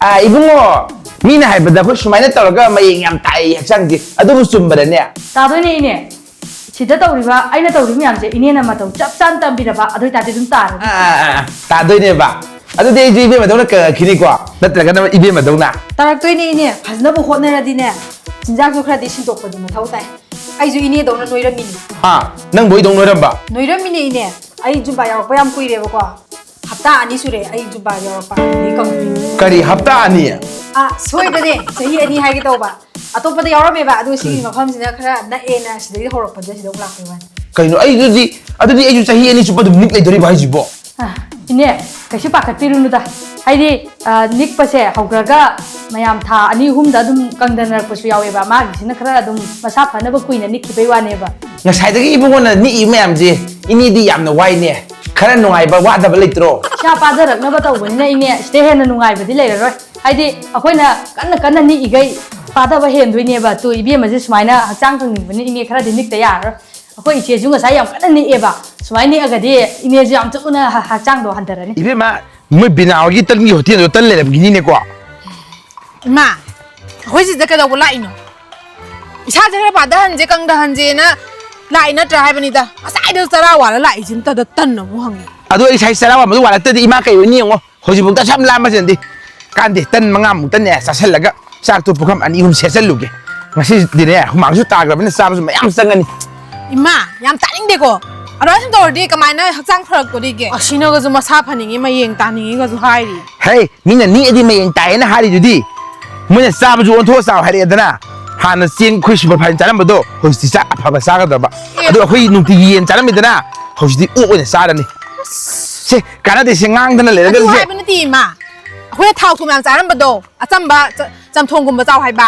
ꯑꯥ, ꯏꯕꯨꯡꯉꯣ, ꯃꯤꯅ ꯍꯥꯏꯕꯗ ꯑꯩꯈꯣꯏ ꯁꯨꯃꯥꯏꯅ ꯇꯧꯔꯒ ꯃꯌꯦꯡ ꯌꯥꯝ ꯇꯥꯏ ꯍꯛꯆꯥꯡꯁꯦ, ꯑꯗꯨꯕꯨ ꯆꯨꯝꯕꯔꯅꯦ? ꯇꯥꯗꯣꯏꯅꯦ, ꯏꯅꯦ꯫ ꯁꯤꯗ ꯇꯧꯔꯤꯕ, ꯑꯩꯅ ꯇꯧꯔꯤꯕ ꯃꯌꯥꯝꯁꯦ ꯏꯅꯦꯅ ꯃꯇꯧ ꯆꯞ ꯆꯥꯅ ꯇꯝꯕꯤꯔꯕ, ꯑꯗꯨ ꯑꯣꯏꯇꯥꯔꯗꯤ ꯑꯗꯨꯝ ꯇꯥꯔꯅꯤ꯫ ꯑꯥ, ꯑꯥ, ꯑꯥ, ꯑꯥ, ꯇꯥꯗꯣꯏꯅꯦꯕ꯫ ꯑꯗꯨꯗꯤ ꯑꯩꯁꯨ ꯏꯕꯦꯝꯃꯗꯧꯅ ꯀꯪꯉꯛꯈꯤꯅꯤꯀꯣ? ꯅꯠꯇ꯭ꯔꯒꯅ ꯏꯕꯦꯝꯃꯗꯧꯅ? ꯇꯥꯔꯛꯇꯣꯏꯅꯦ, ꯏꯅꯦ꯫ ꯐꯖꯅꯕꯨ ꯍꯣꯠꯅꯔꯗꯤꯅꯦ, ꯆꯤꯟꯖꯥꯛꯁꯨ ꯈꯔꯗꯤ ꯁꯤꯟꯗꯣꯛꯄꯗꯤ ꯃꯊꯧ ꯇꯥꯏ꯫ ꯑꯩꯁꯨ ꯏꯅꯦꯗꯧꯅ ꯅꯣꯏꯔꯝꯃꯤꯅꯤ꯫ ꯍꯥ? ꯅꯪꯕꯨ ꯑꯩꯗꯧ ꯅꯣꯏꯔꯝꯕ? ꯅꯣꯏꯔꯝꯃꯤꯅꯦ, ꯏꯅꯦ꯫ ꯑꯩ ꯖꯨꯝꯕꯥ ꯌꯥꯎꯔꯛꯄ ꯌꯥꯝ ꯀꯨꯏꯔꯦꯕꯀꯣ꯫ ꯍꯞꯇꯥ ꯑꯅꯤ ꯁꯨꯔꯦ ꯑꯩ ꯖꯨꯝꯕꯥ ꯌꯥꯎꯔꯛꯄ꯫ ꯑꯗꯨꯗꯒꯤ ꯀꯪꯗ꯭ꯔꯤ꯫ ꯀꯔꯤ, ꯍꯞꯇꯥ ꯑꯅꯤ? ꯑꯥ, ꯁꯣꯏꯕꯅꯦ, ꯆꯍꯤ ꯑꯅꯤ ꯍꯥꯏꯒꯦ ꯇꯧꯕ꯫ ꯑꯇꯣꯞꯄꯗ ꯌꯥꯎꯔꯝꯃꯦꯕ, ꯑꯗꯨ ꯁꯤꯒꯤ ꯀꯔꯤ? ꯃꯐꯝꯁꯤꯅ ꯈꯔ ꯅꯛꯑꯦꯅ ꯁꯤꯗꯒꯤ ꯍꯧꯔꯛꯄꯗ ꯁꯤꯗ ꯑꯃꯨꯛ ꯂꯥꯛꯄꯩ ꯋꯥꯅꯤ꯫ ꯀꯩꯅꯣ, ꯑꯩꯗꯨꯗꯤ, ꯑꯗꯨꯗꯤ ꯑꯩꯁꯨ ꯆꯍꯤ ꯑꯅꯤ ꯆꯨꯞꯄ ꯑꯗꯨꯝ ꯅꯤꯛ ꯂꯩꯗꯣꯔꯤꯕ ꯍꯥꯏꯁꯤꯕꯣ? ꯑꯥ, ꯏꯅꯦ, ꯀꯩꯁꯨ ꯄꯥꯈꯠꯄꯤꯔꯨꯅꯨꯗ꯫ ꯍꯥꯏꯗꯤ, ꯑꯥ, ꯅꯤꯛꯄꯁꯦ ꯍꯧꯈ꯭ꯔꯒ ꯃꯌꯥꯝ ꯊꯥ ꯑꯅꯤ ꯑꯍꯨꯝꯗ ꯑꯗꯨꯝ ꯀꯪꯗꯅꯔꯛꯄꯁꯨ ꯌꯥꯎꯋꯦꯕ꯫ ꯃꯥꯒꯤꯁꯤꯅ ꯈꯔ ꯑꯗꯨꯝ ꯃꯁꯥ ꯐꯅꯕ ꯀꯨꯏꯅ ꯅꯤꯛꯈꯤꯕꯩ ꯋꯥꯅꯦꯕ꯫ ꯉꯁꯥꯏꯗꯒꯤ ꯏꯕꯨꯡꯉꯣꯅ ꯅꯤꯛꯏ ꯃꯌꯥꯝꯁꯦ, ꯏꯅꯦꯗꯤ ꯌꯥꯝꯅ ꯋꯥꯏꯅꯦ꯫ ꯈꯔ ꯅꯨꯡꯉꯥꯏꯕ ꯋꯥꯗꯕ ꯂꯩꯇ꯭ꯔꯣ? ꯏꯁꯥ ꯄꯥꯖꯔꯛꯅꯕ ꯇꯧꯕꯅꯤꯅ, ꯏꯅꯦ, ꯁꯤꯗꯩ ꯍꯦꯟꯅ ꯅꯨꯡꯉꯥꯏꯕꯗꯤ ꯂꯩꯔꯔꯣꯏ꯫ ꯍꯥꯏꯗꯤ, ꯑꯩꯈꯣꯏꯅ ꯀꯟꯅ ꯀꯟꯅ ꯅꯤꯛꯏꯈꯩ ꯄꯥꯗꯕ ꯍꯦꯟꯗꯣꯏꯅꯦꯕ꯫ ꯇꯨ, ꯏꯕꯦꯝꯃꯁꯦ ꯁꯨꯃꯥꯏꯅ ꯍꯛꯆꯥꯡ ꯀꯪꯅꯤꯡꯕꯅꯤ, ꯏꯅꯦ, ꯈꯔꯗꯤ ꯅꯤꯛꯇ ꯌꯥꯔꯔꯣꯏ꯫ ꯑꯩꯈꯣꯏ ꯏꯆꯦꯁꯨ ꯉꯁꯥꯏ ꯌꯥꯝ ꯀꯟꯅ ꯅꯤꯛꯑꯦꯕ꯫ ꯁꯨꯃꯥꯏꯅ ꯅꯤꯛꯑꯒꯗꯤ ꯏꯅꯦꯁꯨ ꯌꯥꯝ ꯊꯨꯅ ꯍ-, ꯍꯛꯆꯥꯡꯗꯣ ꯍꯟꯊꯔꯅꯤ꯫ ꯏꯕꯦꯝꯃ, ꯃꯣꯏ ꯕꯤꯅꯥ ꯍꯣꯏꯒꯤ ꯇꯟꯒꯤ ꯍꯣꯇꯦꯜꯗꯣ ꯇꯟ ꯂꯩꯔꯝꯒꯤꯅꯤꯅꯦꯀꯣ꯫ ꯏꯃꯥ, ꯑꯩꯈꯣꯏ ꯁꯤꯗ ꯀꯩꯗꯧꯕ ꯂꯥꯛꯏꯅꯣ? ꯏꯁꯥꯁꯦ ꯈꯔ ꯄꯥꯗꯍꯟꯁꯦ, ꯀꯪꯗꯍꯟꯁꯦꯅ ꯂꯥꯛꯏ ꯅꯠꯇ꯭ꯔꯥ ꯍꯥꯏꯕꯅꯤꯗ꯫ ꯉꯁꯥꯏꯗ ꯆꯔꯥ ꯋꯥꯜꯂ ꯂꯥꯛꯏꯁꯤꯝꯇꯗ ꯇꯟ ꯑꯃꯨꯛ ꯍꯪꯉꯤ꯫ ꯑꯗꯣ ꯑꯩ ꯉꯁꯥꯏ ꯆꯔꯥ ꯋꯥꯟꯕꯗꯣ ꯋꯥꯠꯂꯛꯇ꯭ꯔꯗꯤ ꯏꯃꯥ ꯀꯩ ꯑꯣꯏꯅꯤ ꯌꯦꯡꯉꯣ꯫ ꯍꯧꯖꯤꯛꯐꯥꯎꯗ ꯑꯁꯨꯛ ꯌꯥꯝ ꯂꯥꯝꯕꯁꯤꯅꯗꯤ ꯀꯥꯟꯗꯦ꯫ ꯇꯟ ꯃꯉꯥꯃꯨꯛꯇꯅꯦ ꯆꯥꯁꯤꯜꯂꯒ ꯆꯥꯛꯇꯣ ꯄꯨꯈꯝ ꯑꯅꯤ ꯑꯍꯨꯝ ꯁꯦꯠꯆꯜꯂꯨꯒꯦ꯫ ꯉꯁꯤꯗꯤꯅꯦ ꯍꯨꯃꯥꯡꯁꯨ ꯇꯥꯈ꯭ꯔꯕꯅꯤꯅ ꯆꯥꯕꯁꯨ ꯃꯌꯥꯝ ꯆꯪꯉꯅꯤ꯫ ꯏꯃꯥ, ꯌꯥꯝ ꯇꯥꯅꯤꯡꯗꯦꯀꯣ꯫ ꯑꯗꯨꯃꯥꯏꯅ ꯁꯨꯝ ꯇꯧꯔꯗꯤ ꯀꯃꯥꯏꯅ ꯍꯛꯆꯥꯡ ꯐꯔꯛꯇꯣꯔꯤꯒꯦ? ꯑꯁꯤꯅꯒꯁꯨ ꯃꯁꯥ ꯐꯅꯤꯡꯉꯤ, ꯃꯌꯦꯡ ꯇꯥꯅꯤꯡꯉꯤꯒꯁꯨ ꯍꯥꯏꯔꯤ꯫ ꯍꯦ, ꯃꯤꯅ ꯅꯤꯛꯑꯗꯤ ꯃꯌꯦꯡ ꯇꯥꯏꯌꯦꯅ ꯍꯥꯏꯔꯤꯗꯨꯗꯤ꯫ ꯃꯣꯏꯅ ꯆꯥꯕꯁꯨ ꯑꯣꯟꯊꯣꯛꯑ ꯆꯥꯎ ꯍꯥꯏꯔꯛꯑꯦꯗꯅ꯫ ꯍꯥꯟꯅ ꯆꯦꯡ ꯑꯩꯈꯣꯏ ꯁꯨꯄꯔ ꯐꯥꯏꯟ ꯆꯥꯔꯝꯕꯗꯣ ꯍꯧꯖꯤꯛꯇꯤ ꯆꯥꯛ ꯑꯐꯕ ꯆꯥꯒꯗꯕ꯫ ꯑꯗꯣ ꯑꯩꯈꯣꯏ ꯅꯨꯡꯇꯤꯒꯤ ꯌꯦꯟ ꯆꯥꯔꯝꯃꯤꯗꯅ, ꯍꯧꯖꯤꯛꯇꯤ ꯑꯣꯛ ꯑꯣꯏꯅ ꯆꯥꯔꯅꯤ꯫ ꯁꯦ, ꯀꯥꯟꯅꯗꯦꯁꯦ, ꯉꯥꯡꯗꯅ ꯑꯗꯨ ꯂꯩꯔꯒ ꯁꯦ꯫ ꯍꯥꯏꯕ ꯅꯠꯇꯦ ꯏꯃꯥ, ꯑꯩꯈꯣꯏꯅ ꯊꯥꯎ ꯊꯨꯝ ꯌꯥꯝ ꯆꯥꯔꯝꯕꯗꯣ ꯑꯆꯝꯕ ꯆ- ꯆꯝꯊꯣꯡꯒꯨꯝꯕ ꯆꯥꯎ ꯍꯥꯏꯕ꯫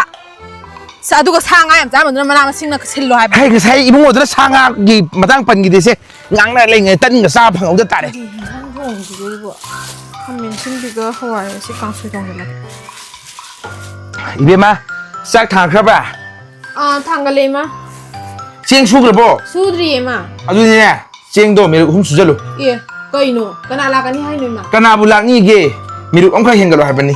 ꯁ- ꯑꯗꯨꯒ ꯁꯥ ꯉꯥ ꯌꯥꯝ ꯆꯥꯔꯝꯕꯗꯨꯅ ꯃꯅꯥ ꯃꯁꯤꯡꯅ ꯁꯤꯜꯂꯣ ꯍꯥꯏꯕ꯫ ꯍꯥꯏ, ꯉꯁꯥꯏ ꯏꯕꯨꯡꯉꯣꯗꯨꯅ ꯁꯥ ꯉꯥꯒꯤ ꯃꯇꯥꯡ ꯄꯟꯈꯤꯗꯦꯁꯦ꯫ ꯉꯥꯡꯅ ꯂꯩꯉꯩ ꯇꯟꯒ ꯆꯥꯕ ꯐꯪꯍꯧꯗ ꯇꯥꯔꯦ꯫ ꯀꯔꯤ ꯏꯟꯁꯥꯡ ꯊꯣꯡꯁꯤꯒꯦ ꯑꯩꯕꯣ? ꯈꯥꯃꯦꯟ ꯑꯁꯤꯟꯕꯤꯒ ꯍꯋꯥꯏ ꯑꯁꯤ ꯀꯥꯡꯁꯣꯏ ꯊꯣꯡꯖꯤꯜꯂꯒꯦ꯫ ꯏꯕꯦꯝꯃ, ꯆꯥꯛ ꯊꯥꯡꯈ꯭ꯔꯕ꯭ꯔꯥ? ꯑꯥ, ꯊꯥꯡꯒꯠꯂꯦ ꯏꯃꯥ꯫ ꯆꯦꯡ ꯁꯨꯈ꯭ꯔꯕꯣ? ꯁꯨꯗ꯭ꯔꯤꯌꯦ ꯏꯃꯥ꯫ ꯑꯗꯨꯗꯤꯅꯦ, ꯆꯦꯡꯗꯣ ꯃꯤꯔꯨꯛ ꯑꯍꯨꯝ ꯁꯨꯖꯜꯂꯨ꯫ ꯑꯦ, ꯀꯩꯅꯣ? ꯀꯅꯥ ꯂꯥꯛꯀꯅꯤ ꯍꯥꯏꯅꯣ ꯏꯃꯥ? ꯀꯅꯥꯕꯨ ꯂꯥꯛꯅꯤꯒꯦ? ꯃꯤꯔꯨꯛ ꯑꯃꯈꯛ ꯍꯦꯟꯒꯠꯂꯣ ꯍꯥꯏꯕꯅꯤ꯫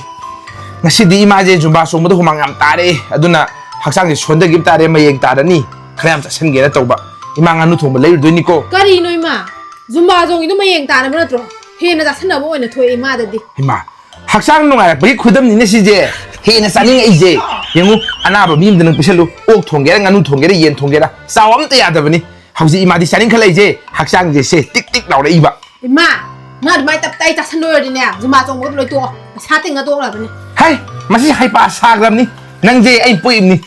ꯉꯁꯤꯗꯤ ꯏꯃꯥꯁꯦ ꯖꯨꯝꯕꯥ ꯆꯣꯡꯕꯗ ꯍꯨꯃꯥꯡ ꯌꯥꯝ ꯇꯥꯔꯦ, ꯑꯗꯨꯅ ꯍꯛꯆꯥꯡꯁꯦ ꯁꯣꯟꯊꯈꯤꯕ ꯇꯥꯔꯦ, ꯃꯌꯦꯡ ꯇꯥꯔꯅꯤ꯫ ꯈꯔ ꯌꯥꯝ ꯆꯥꯁꯤꯟꯒꯦꯅ ꯇꯧꯕ꯫ ꯏꯃꯥ ꯉꯥꯅꯨ ꯊꯣꯡꯕ ꯂꯩꯔꯨꯗꯣꯏꯅꯤꯀꯣ꯫ ꯀꯔꯤꯅꯣ ꯏꯃꯥ? ꯖꯨꯝꯕꯥ ꯆꯣꯡꯉꯤꯗꯣ ꯃꯌꯦꯡ ꯇꯥꯅꯕ ꯅꯠꯇ꯭ꯔꯣ? ꯍꯦꯟꯅ ꯆꯥꯁꯤꯟꯅꯕ ꯑꯣꯏꯅ ꯊꯣꯛꯑꯦ ꯏꯃꯥꯗꯗꯤ꯫ ꯏꯃꯥ, ꯍꯛꯆꯥꯡ ꯅꯨꯡꯉꯥꯏꯔꯛꯄꯒꯤ ꯈꯨꯗꯝꯅꯤꯅꯦ ꯁꯤꯁꯦ꯫ ꯍꯦꯟꯅ ꯆꯥꯅꯤꯡꯉꯛꯏꯁꯦ꯫ ꯌꯦꯡꯉꯨ, ꯑꯅꯥꯕ ꯃꯤ ꯑꯃꯗ ꯅꯪ ꯄꯤꯁꯜꯂꯨ꯫ ꯑꯣꯛ ꯊꯣꯡꯒꯦꯔꯥ, ꯉꯥꯅꯨ ꯊꯣꯡꯒꯦꯔꯥ, ꯌꯦꯟ ꯊꯣꯡꯒꯦꯔꯥ, ꯆꯥꯎ ꯑꯝꯇ ꯌꯥꯗꯕꯅꯤ꯫ ꯍꯧꯖꯤꯛ ꯏꯃꯥꯗꯤ ꯆꯥꯅꯤꯡꯈꯠꯂꯛꯏꯁꯦ, ꯍꯛꯆꯥꯡꯁꯦ ꯁꯦ ꯇꯤꯛ ꯇꯤꯛ ꯂꯥꯎꯔꯛꯏꯕ꯫ ꯏꯃꯥ, ꯅꯪ ꯑꯗꯨꯃꯥꯏꯅ ꯇꯞ ꯇꯥꯏ ꯆꯥꯁꯟꯕ ꯑꯣꯏꯔꯗꯤꯅꯦ, ꯖꯨꯝꯕꯥ ꯆꯣꯡꯕꯒ ꯂꯣꯏ ꯇꯣꯛꯑꯣ꯫ ꯄꯩꯁꯥ ꯇꯤꯡꯉ ꯇꯣꯛꯅꯕꯅꯤ꯫ ꯍꯩ, ꯃꯁꯤ ꯍꯩꯄꯥ ꯁꯥꯈ꯭ꯔꯕꯅꯤ꯫ ꯅꯪꯁꯦ ꯑꯩ ꯄꯣꯛꯏꯕꯅꯤ꯫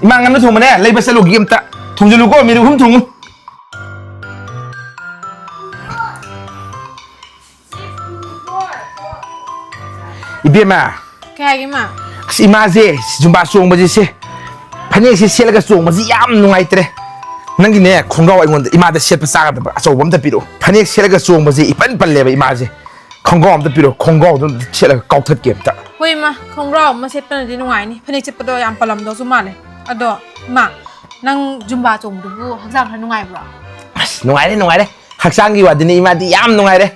ꯏꯃꯥ, ꯉꯥꯅꯨ ꯊꯣꯡꯕꯅꯦ, ꯂꯩꯕ ꯆꯠꯂꯨꯒꯦ ꯑꯝꯇ꯫ ꯊꯣꯡꯖꯤꯜꯂꯨꯀꯣ, ꯃꯤꯔꯨꯛ ꯑꯍꯨꯝ ꯊꯣꯡꯉꯨ꯫ ꯏꯕꯦꯝꯃ, ꯀꯩ ꯍꯥꯏꯒꯦ ꯏꯃꯥ? ꯑꯁ, ꯏꯃꯥꯁꯦ ꯖꯨꯝꯕꯥ ꯆꯣꯡꯕꯁꯦ ꯁꯦ, ꯐꯅꯦꯛꯁꯦ ꯁꯦꯠꯂꯒ ꯆꯣꯡꯕꯁꯤ ꯌꯥꯝ ꯅꯨꯡꯉꯥꯏꯇ꯭ꯔꯦ꯫ ꯅꯪꯒꯤꯅꯦ ꯈꯣꯡꯒ꯭ꯔꯥꯎ ꯑꯩꯉꯣꯟꯗ, ꯏꯃꯥꯗ ꯁꯦꯠꯄ ꯆꯥꯒꯗꯕ ꯑꯆꯧꯕ ꯑꯝꯇ ꯄꯤꯔꯛꯑꯣ꯫ ꯐꯅꯦꯛ ꯁꯦꯠꯂꯒ ꯆꯣꯡꯕꯁꯦ ꯏꯄꯟ ꯄꯜꯂꯦꯕ ꯏꯃꯥꯁꯦ꯫ ꯈꯣꯡꯒ꯭ꯔꯥꯎ ꯑꯝꯇ ꯄꯤꯔꯛꯑꯣ, ꯈꯣꯡꯒ꯭ꯔꯥꯎꯗꯣ ꯑꯝꯇ ꯁꯦꯠꯂꯒ ꯀꯥꯎꯊꯠꯀꯦ ꯑꯝꯇ꯫ ꯍꯣꯏ ꯏꯃꯥ, ꯈꯣꯡꯒ꯭ꯔꯥꯎ ꯑꯃ ꯁꯦꯠꯄꯅꯗꯤ ꯅꯨꯡꯉꯥꯏꯅꯤ, ꯐꯅꯦꯛ ꯁꯦꯠꯄꯗꯣ ꯌꯥꯝ ꯄꯜꯂꯝꯗꯧꯁꯨ ꯃꯥꯜꯂꯦ꯫ ꯑꯗꯣ ꯏꯃꯥ, ꯅꯪ ꯖꯨꯝꯕꯥ ꯆꯣꯡꯕꯗꯨꯕꯨ ꯍꯛꯆꯥꯡ ꯈꯔ ꯅꯨꯡꯉꯥꯏꯕ꯭ꯔꯣ? ꯑꯁ, ꯅꯨꯡꯉꯥꯏꯔꯦ, ꯅꯨꯡꯉꯥꯏꯔꯦ꯫ ꯍꯛꯆꯥꯡꯒꯤ ꯋꯥꯗꯤꯅꯦ ꯏꯃꯥꯗꯤ ꯌꯥꯝ ꯅꯨꯡꯉꯥꯏꯔꯦ꯫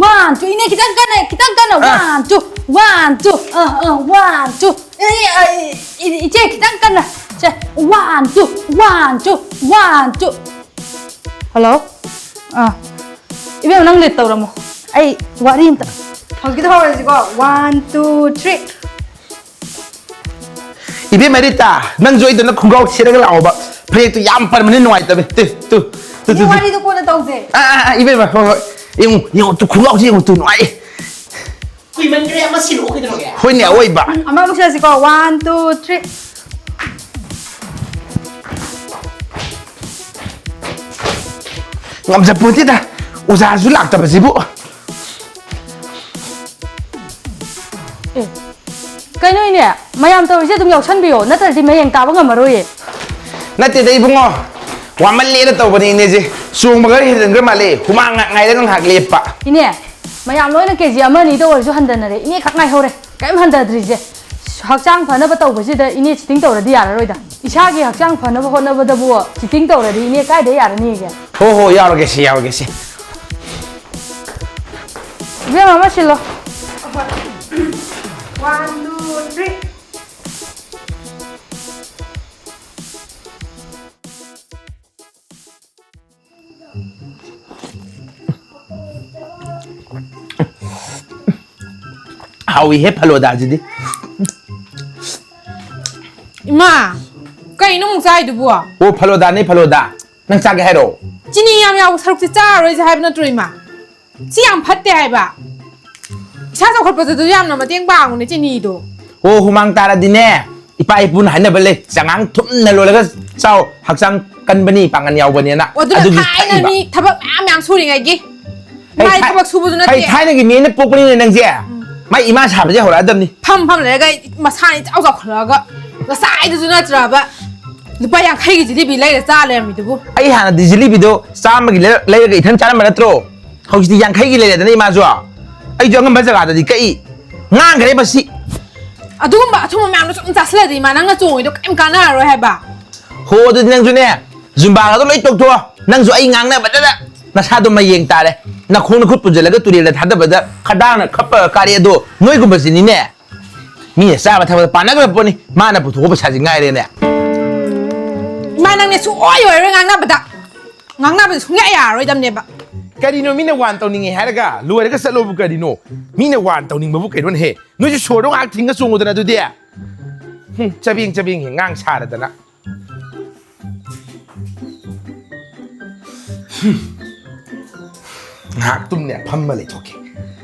One, two. ꯏꯅꯦ, ꯈꯤꯇꯪ ꯀꯟꯅ, ꯈꯤꯇꯪ ꯀꯟꯅ. ꯑꯥ. One, two, one, two. ꯑꯥ, ꯑꯥ, one, two. ꯑꯦ, ꯑꯦ, ꯑꯦ, ꯏ-, ꯏꯆꯦ, ꯈꯤꯇꯪ ꯀꯟꯅ. ꯁꯦ, one, two, one, two, one, two. Hello? ꯑꯥ. ꯏꯕꯦꯝꯃ, ꯅꯪ lead ꯇꯧꯔꯝꯃꯣ꯫ ꯑꯩ ꯋꯥꯔꯤ ꯑꯝꯇ꯫ ꯍꯧꯖꯤꯛꯀꯤꯗꯣ ꯍꯧꯔꯁꯤꯀꯣ꯫ One, two, three. ꯏꯕꯦꯝꯃ ꯔꯤꯇꯥ, ꯅꯪꯁꯨ ꯑꯩꯗꯧꯅ ꯈꯣꯡꯒ꯭ꯔꯥꯎ ꯁꯦꯠꯂꯒ ꯂꯥꯛꯑꯣꯕ꯫ ꯐꯅꯦꯛꯇꯨ ꯌꯥꯝ ꯄꯟꯕꯅꯤ, ꯅꯨꯡꯉꯥꯏꯇꯕꯅꯤ꯫ ꯇꯨ, ꯇꯨ, ꯇꯨ, ꯏꯅꯦ, ꯇꯨ, ꯇꯨ꯫ ꯋꯥꯔꯤꯗꯣ ꯀꯣꯟꯅ ꯇꯧꯁꯦ꯫ ꯑꯥ, ꯑꯥ, ꯑꯥ, ꯏꯕꯦꯝꯃ, ꯍꯣꯏ, ꯍꯣꯏ꯫ ꯌꯦꯡꯉꯨ, ꯌꯦꯡꯉꯨ, ꯇꯨ, ꯈꯣꯡꯒ꯭ꯔꯥꯎꯁꯦ ꯌꯦꯡꯉꯨ, ꯇꯨ, ꯅꯨꯡꯉꯥꯏ꯫ ꯀꯨꯏꯃꯟꯈ꯭ꯔꯦ, ꯑꯃ ꯁꯤꯜꯂꯛꯑꯣ, ꯀꯩꯗꯧꯔꯒꯦ? ꯍꯣꯏꯅꯦ, ꯑꯋꯣꯏꯕ꯫ ꯑꯃ ꯑꯃꯨꯛ ꯁꯤꯜꯂꯁꯤꯀꯣ꯫ One, two, three. ꯉꯝꯖꯄꯣꯟꯇꯦꯗ, ꯑꯣꯖꯥꯁꯨ ꯂꯥꯛꯇꯕꯁꯤꯕꯨ꯫ ꯑꯦ, ꯀꯩꯅꯣ ꯏꯅꯦ? ꯃꯌꯥꯝ ꯇꯧꯔꯤꯁꯦ ꯑꯗꯨꯝ ꯌꯥꯎꯁꯟꯕꯤꯌꯣ, ꯅꯠꯇ꯭ꯔꯗꯤ ꯃꯌꯦꯡ ꯇꯥꯕ ꯉꯝꯃꯔꯣꯏꯌꯦ꯫ ꯅꯠꯇꯦꯗ ꯏꯕꯨꯡꯉꯣ, ꯋꯥꯃꯜꯂꯦꯅ ꯇꯧꯕꯅꯤ ꯏꯅꯦꯁꯦ꯫ ꯆꯣꯡꯕ ꯈꯔ ꯍꯦꯟꯖꯤꯟꯈ꯭ꯔ ꯃꯥꯜꯂꯦ, ꯍꯨꯃꯥꯡ ꯉꯥꯏ-, ꯉꯥꯏꯔꯒ ꯉꯥꯏꯍꯥꯛ ꯂꯦꯞꯄ꯫ ꯏꯅꯦ, ꯃꯌꯥꯝ ꯂꯣꯏꯅ ꯀꯦ ꯖꯤ ꯑꯃ ꯑꯅꯤꯗ ꯑꯣꯏꯔꯁꯨ ꯍꯟꯊꯅꯔꯦ, ꯏꯅꯦ ꯈꯛ ꯉꯥꯏꯍꯧꯔꯦ, ꯀꯔꯤꯝ ꯍꯟꯊꯗ꯭ꯔꯤꯁꯦ꯫ ꯍꯛꯆꯥꯡ ꯐꯅꯕ ꯇꯧꯕꯁꯤꯗ ꯏꯅꯦ cheating ꯇꯧꯔꯗꯤ ꯌꯥꯔꯔꯣꯏꯗ꯫ ꯏꯁꯥꯒꯤ ꯍꯛꯆꯥꯡ ꯐꯅꯕ ꯍꯣꯠꯅꯕꯗꯕꯨ cheating ꯇꯧꯔꯗꯤ ꯏꯅꯦ ꯀꯥꯏꯗ ꯌꯥꯔꯅꯤꯒꯦ? ꯍꯣ, ꯍꯣ, ꯌꯥꯎꯔꯒꯦ ꯁꯤ, ꯌꯥꯎꯔꯒꯦ ꯁꯤ꯫ ꯏꯕꯦꯝꯃ, ꯑꯃ ꯁꯤꯜꯂꯣ꯫ One, two, three. ꯍꯥꯎꯏꯍꯦ ꯐꯂꯣꯗꯥꯁꯤꯗꯤ꯫ ꯏꯃꯥ, ꯀꯩꯅꯣ ꯑꯃꯨꯛ ꯆꯥꯏꯗꯨꯕꯨ? ꯑꯣ, ꯐꯂꯣꯗꯥꯅꯦ, ꯐꯂꯣꯗꯥ꯫ ꯅꯪ ꯆꯥꯒꯦ ꯍꯥꯏꯔꯣ? ꯆꯤꯅꯤ ꯌꯥꯝ ꯌꯥꯎꯕ ꯁꯔꯨꯛꯁꯦ ꯆꯥꯔꯔꯣꯏꯁꯦ ꯍꯥꯏꯕ ꯅꯠꯇ꯭ꯔꯣ, ꯏꯃꯥ? ꯁꯤ ꯌꯥꯝ ꯐꯠꯇꯦ ꯍꯥꯏꯕ꯫ ꯏꯁꯥ ꯆꯥꯎꯈꯠꯄꯗꯁꯨ ꯌꯥꯝꯅ ꯃꯇꯦꯡ ꯄꯥꯡꯕꯅꯦ ꯆꯤꯅꯤꯗꯣ꯫ ꯑꯣ, ꯍꯨꯃꯥꯡ ꯇꯥꯔꯗꯤꯅꯦ, ꯏꯄꯥ ꯏꯄꯨꯅ ꯍꯥꯏꯅꯕ ꯂꯩ, "ꯆꯉꯥꯡ ꯊꯨꯝꯅ ꯂꯣꯜꯂꯒ ꯆꯥꯎ, ꯍꯛꯆꯥꯡ ꯀꯟꯕꯅꯤ, ꯄꯥꯡꯒꯟ ꯌꯌꯥꯎꯕꯅꯦꯅ"꯫ ꯑꯣ, ꯑꯗꯨꯅ ꯑꯗꯨꯒꯤ ꯊꯥꯏꯅ ꯊꯛꯏꯕ꯫ ꯃꯤ ꯊꯕꯛ ꯃꯌꯥꯝ ꯃꯌꯥꯝ ꯁꯨꯔꯤꯉꯩꯒꯤ ꯍꯩ, ꯃꯥꯏ ꯊꯥꯏ-, ꯊꯕꯛ ꯁꯨꯕꯁꯨ ꯍꯩ, ꯅꯠꯇꯦ꯫ ꯊꯥꯏꯅꯒꯤ ꯃꯤꯅ ꯄꯣꯛꯄꯅꯤꯅꯦ ꯅꯪꯁꯦ꯫ ꯎꯝ꯫ ꯃꯥꯏ ꯏꯃꯥ ꯁꯥꯕꯁꯦ ꯍꯧꯔꯛꯑꯗꯕꯅꯤ꯫ ꯐꯝ ꯐꯝ ꯂꯩꯔꯒ ꯃꯁꯥꯅ ꯏꯆꯥꯎ ꯆꯥꯎꯈꯠꯂꯛꯑꯒ ꯉꯁꯥꯏꯗꯨꯁꯨ ꯅꯠꯇ꯭ꯔꯕ ꯂꯨꯄꯥ ꯌꯥꯡꯈꯩꯒꯤ ꯖꯤꯂꯤꯕꯤ ꯂꯩꯔ ꯆꯥ ꯂꯩꯔꯝꯃꯤꯗꯨꯕꯨ꯫ ꯑꯩ ꯍꯥꯟꯅꯗꯤ ꯖꯤꯂꯤꯕꯤꯗꯣ ꯆꯥꯝꯃꯒꯤ ꯂꯩꯔ-, ꯂꯩꯔꯒ ꯏꯊꯟ ꯆꯥꯔꯝꯕ ꯅꯠꯇ꯭ꯔꯣ? ꯍꯧꯖꯤꯛꯇꯤ ꯌꯥꯡꯈꯩꯒꯤ ꯂꯩꯔꯦꯗꯅ ꯏꯃꯥꯁꯨ꯫ ꯑꯩꯁꯨ ꯑꯉꯝꯕ ꯖꯒꯥꯗꯗꯤ ꯀꯛꯏ꯫ ꯉꯥꯡꯈ꯭ꯔꯦ ꯃꯁꯤ꯫ ꯑꯗꯨꯒꯨꯝꯕ ꯑꯊꯨꯝꯕ ꯃꯌꯥꯝꯗꯣ ꯁꯨꯝ ꯆꯥꯁꯤꯜꯂꯗꯤ ꯏꯃꯥ, ꯅꯪꯅ ꯆꯣꯡꯉꯤꯗꯣ ꯀꯔꯤꯝ ꯀꯥꯟꯅꯔꯔꯣꯏ ꯍꯥꯏꯕ꯫ ꯍꯣ, ꯑꯗꯨꯗꯤ ꯅꯪꯁꯨꯅꯦ, ꯖꯨꯝꯕꯥꯒꯗꯣ ꯂꯣꯏ ꯇꯣꯛꯊꯣꯛꯑꯣ꯫ ꯅꯪꯁꯨ ꯑꯩ ꯉꯥꯡꯅꯕꯗꯗ ꯅꯁꯥꯗꯣ ꯃꯌꯦꯡ ꯇꯥꯔꯦ꯫ ꯅꯈꯣꯡ ꯅꯈꯨꯠ ꯄꯨꯟꯁꯤꯜꯂꯒ ꯇꯨꯔꯦꯜꯗ ꯊꯥꯗꯕꯗ ꯈꯗꯥꯡꯅ ꯈꯞꯄꯒ ꯀꯥꯔꯛꯑꯦ꯫ ꯑꯗꯣ ꯅꯣꯏꯒꯨꯝꯕꯁꯤꯅꯤꯅꯦ, ꯃꯤꯅ ꯆꯥꯕ ꯊꯛꯄꯗ ꯄꯥꯟꯅꯈ꯭ꯔ ꯄꯣꯠꯅꯤ, ꯃꯥꯅ ꯄꯨꯊꯣꯛꯄ ꯄꯩꯁꯥꯁꯤ ꯉꯥꯏꯔꯦꯅꯦ꯫ ꯏꯃꯥ, ꯅꯪꯅꯦ ꯁꯨꯡꯑꯣꯏ ꯑꯣꯏꯔꯣꯏ ꯉꯥꯡꯅꯕꯗ꯫ ꯉꯥꯡꯅꯕꯗ ꯁꯨꯡꯌꯥ ꯌꯥꯔꯔꯣꯏꯗꯕꯅꯦꯕ꯫ ꯀꯔꯤꯅꯣ ꯃꯤꯅ ꯋꯥꯟ ꯇꯧꯅꯤꯡꯉꯦ ꯍꯥꯏꯔꯒ ꯂꯣꯏꯔꯒ ꯆꯠꯂꯣꯕꯨ ꯀꯔꯤꯅꯣ? ꯃꯤꯅ ꯋꯥꯟ ꯇꯧꯅꯤꯡꯕꯕꯨ ꯀꯩꯅꯣꯅꯦꯍꯦ? ꯅꯣꯏꯁꯨ ꯁꯣꯔꯗꯣ ꯉꯥꯏꯍꯥꯛ ꯊꯤꯡꯉ ꯆꯣꯡꯉꯨꯗꯅ ꯑꯗꯨꯗꯤ꯫ ꯍꯨꯝ, ꯆꯕꯦꯡ ꯆꯕꯦꯡ ꯍꯦꯛ ꯉꯥꯡ ꯁꯥꯔꯗꯅ꯫ ꯍꯨꯝ꯫ ꯉꯥꯏꯍꯥꯛ ꯇꯨꯝꯅꯦ ꯐꯝꯃ ꯂꯩꯊꯣꯛꯀꯦ꯫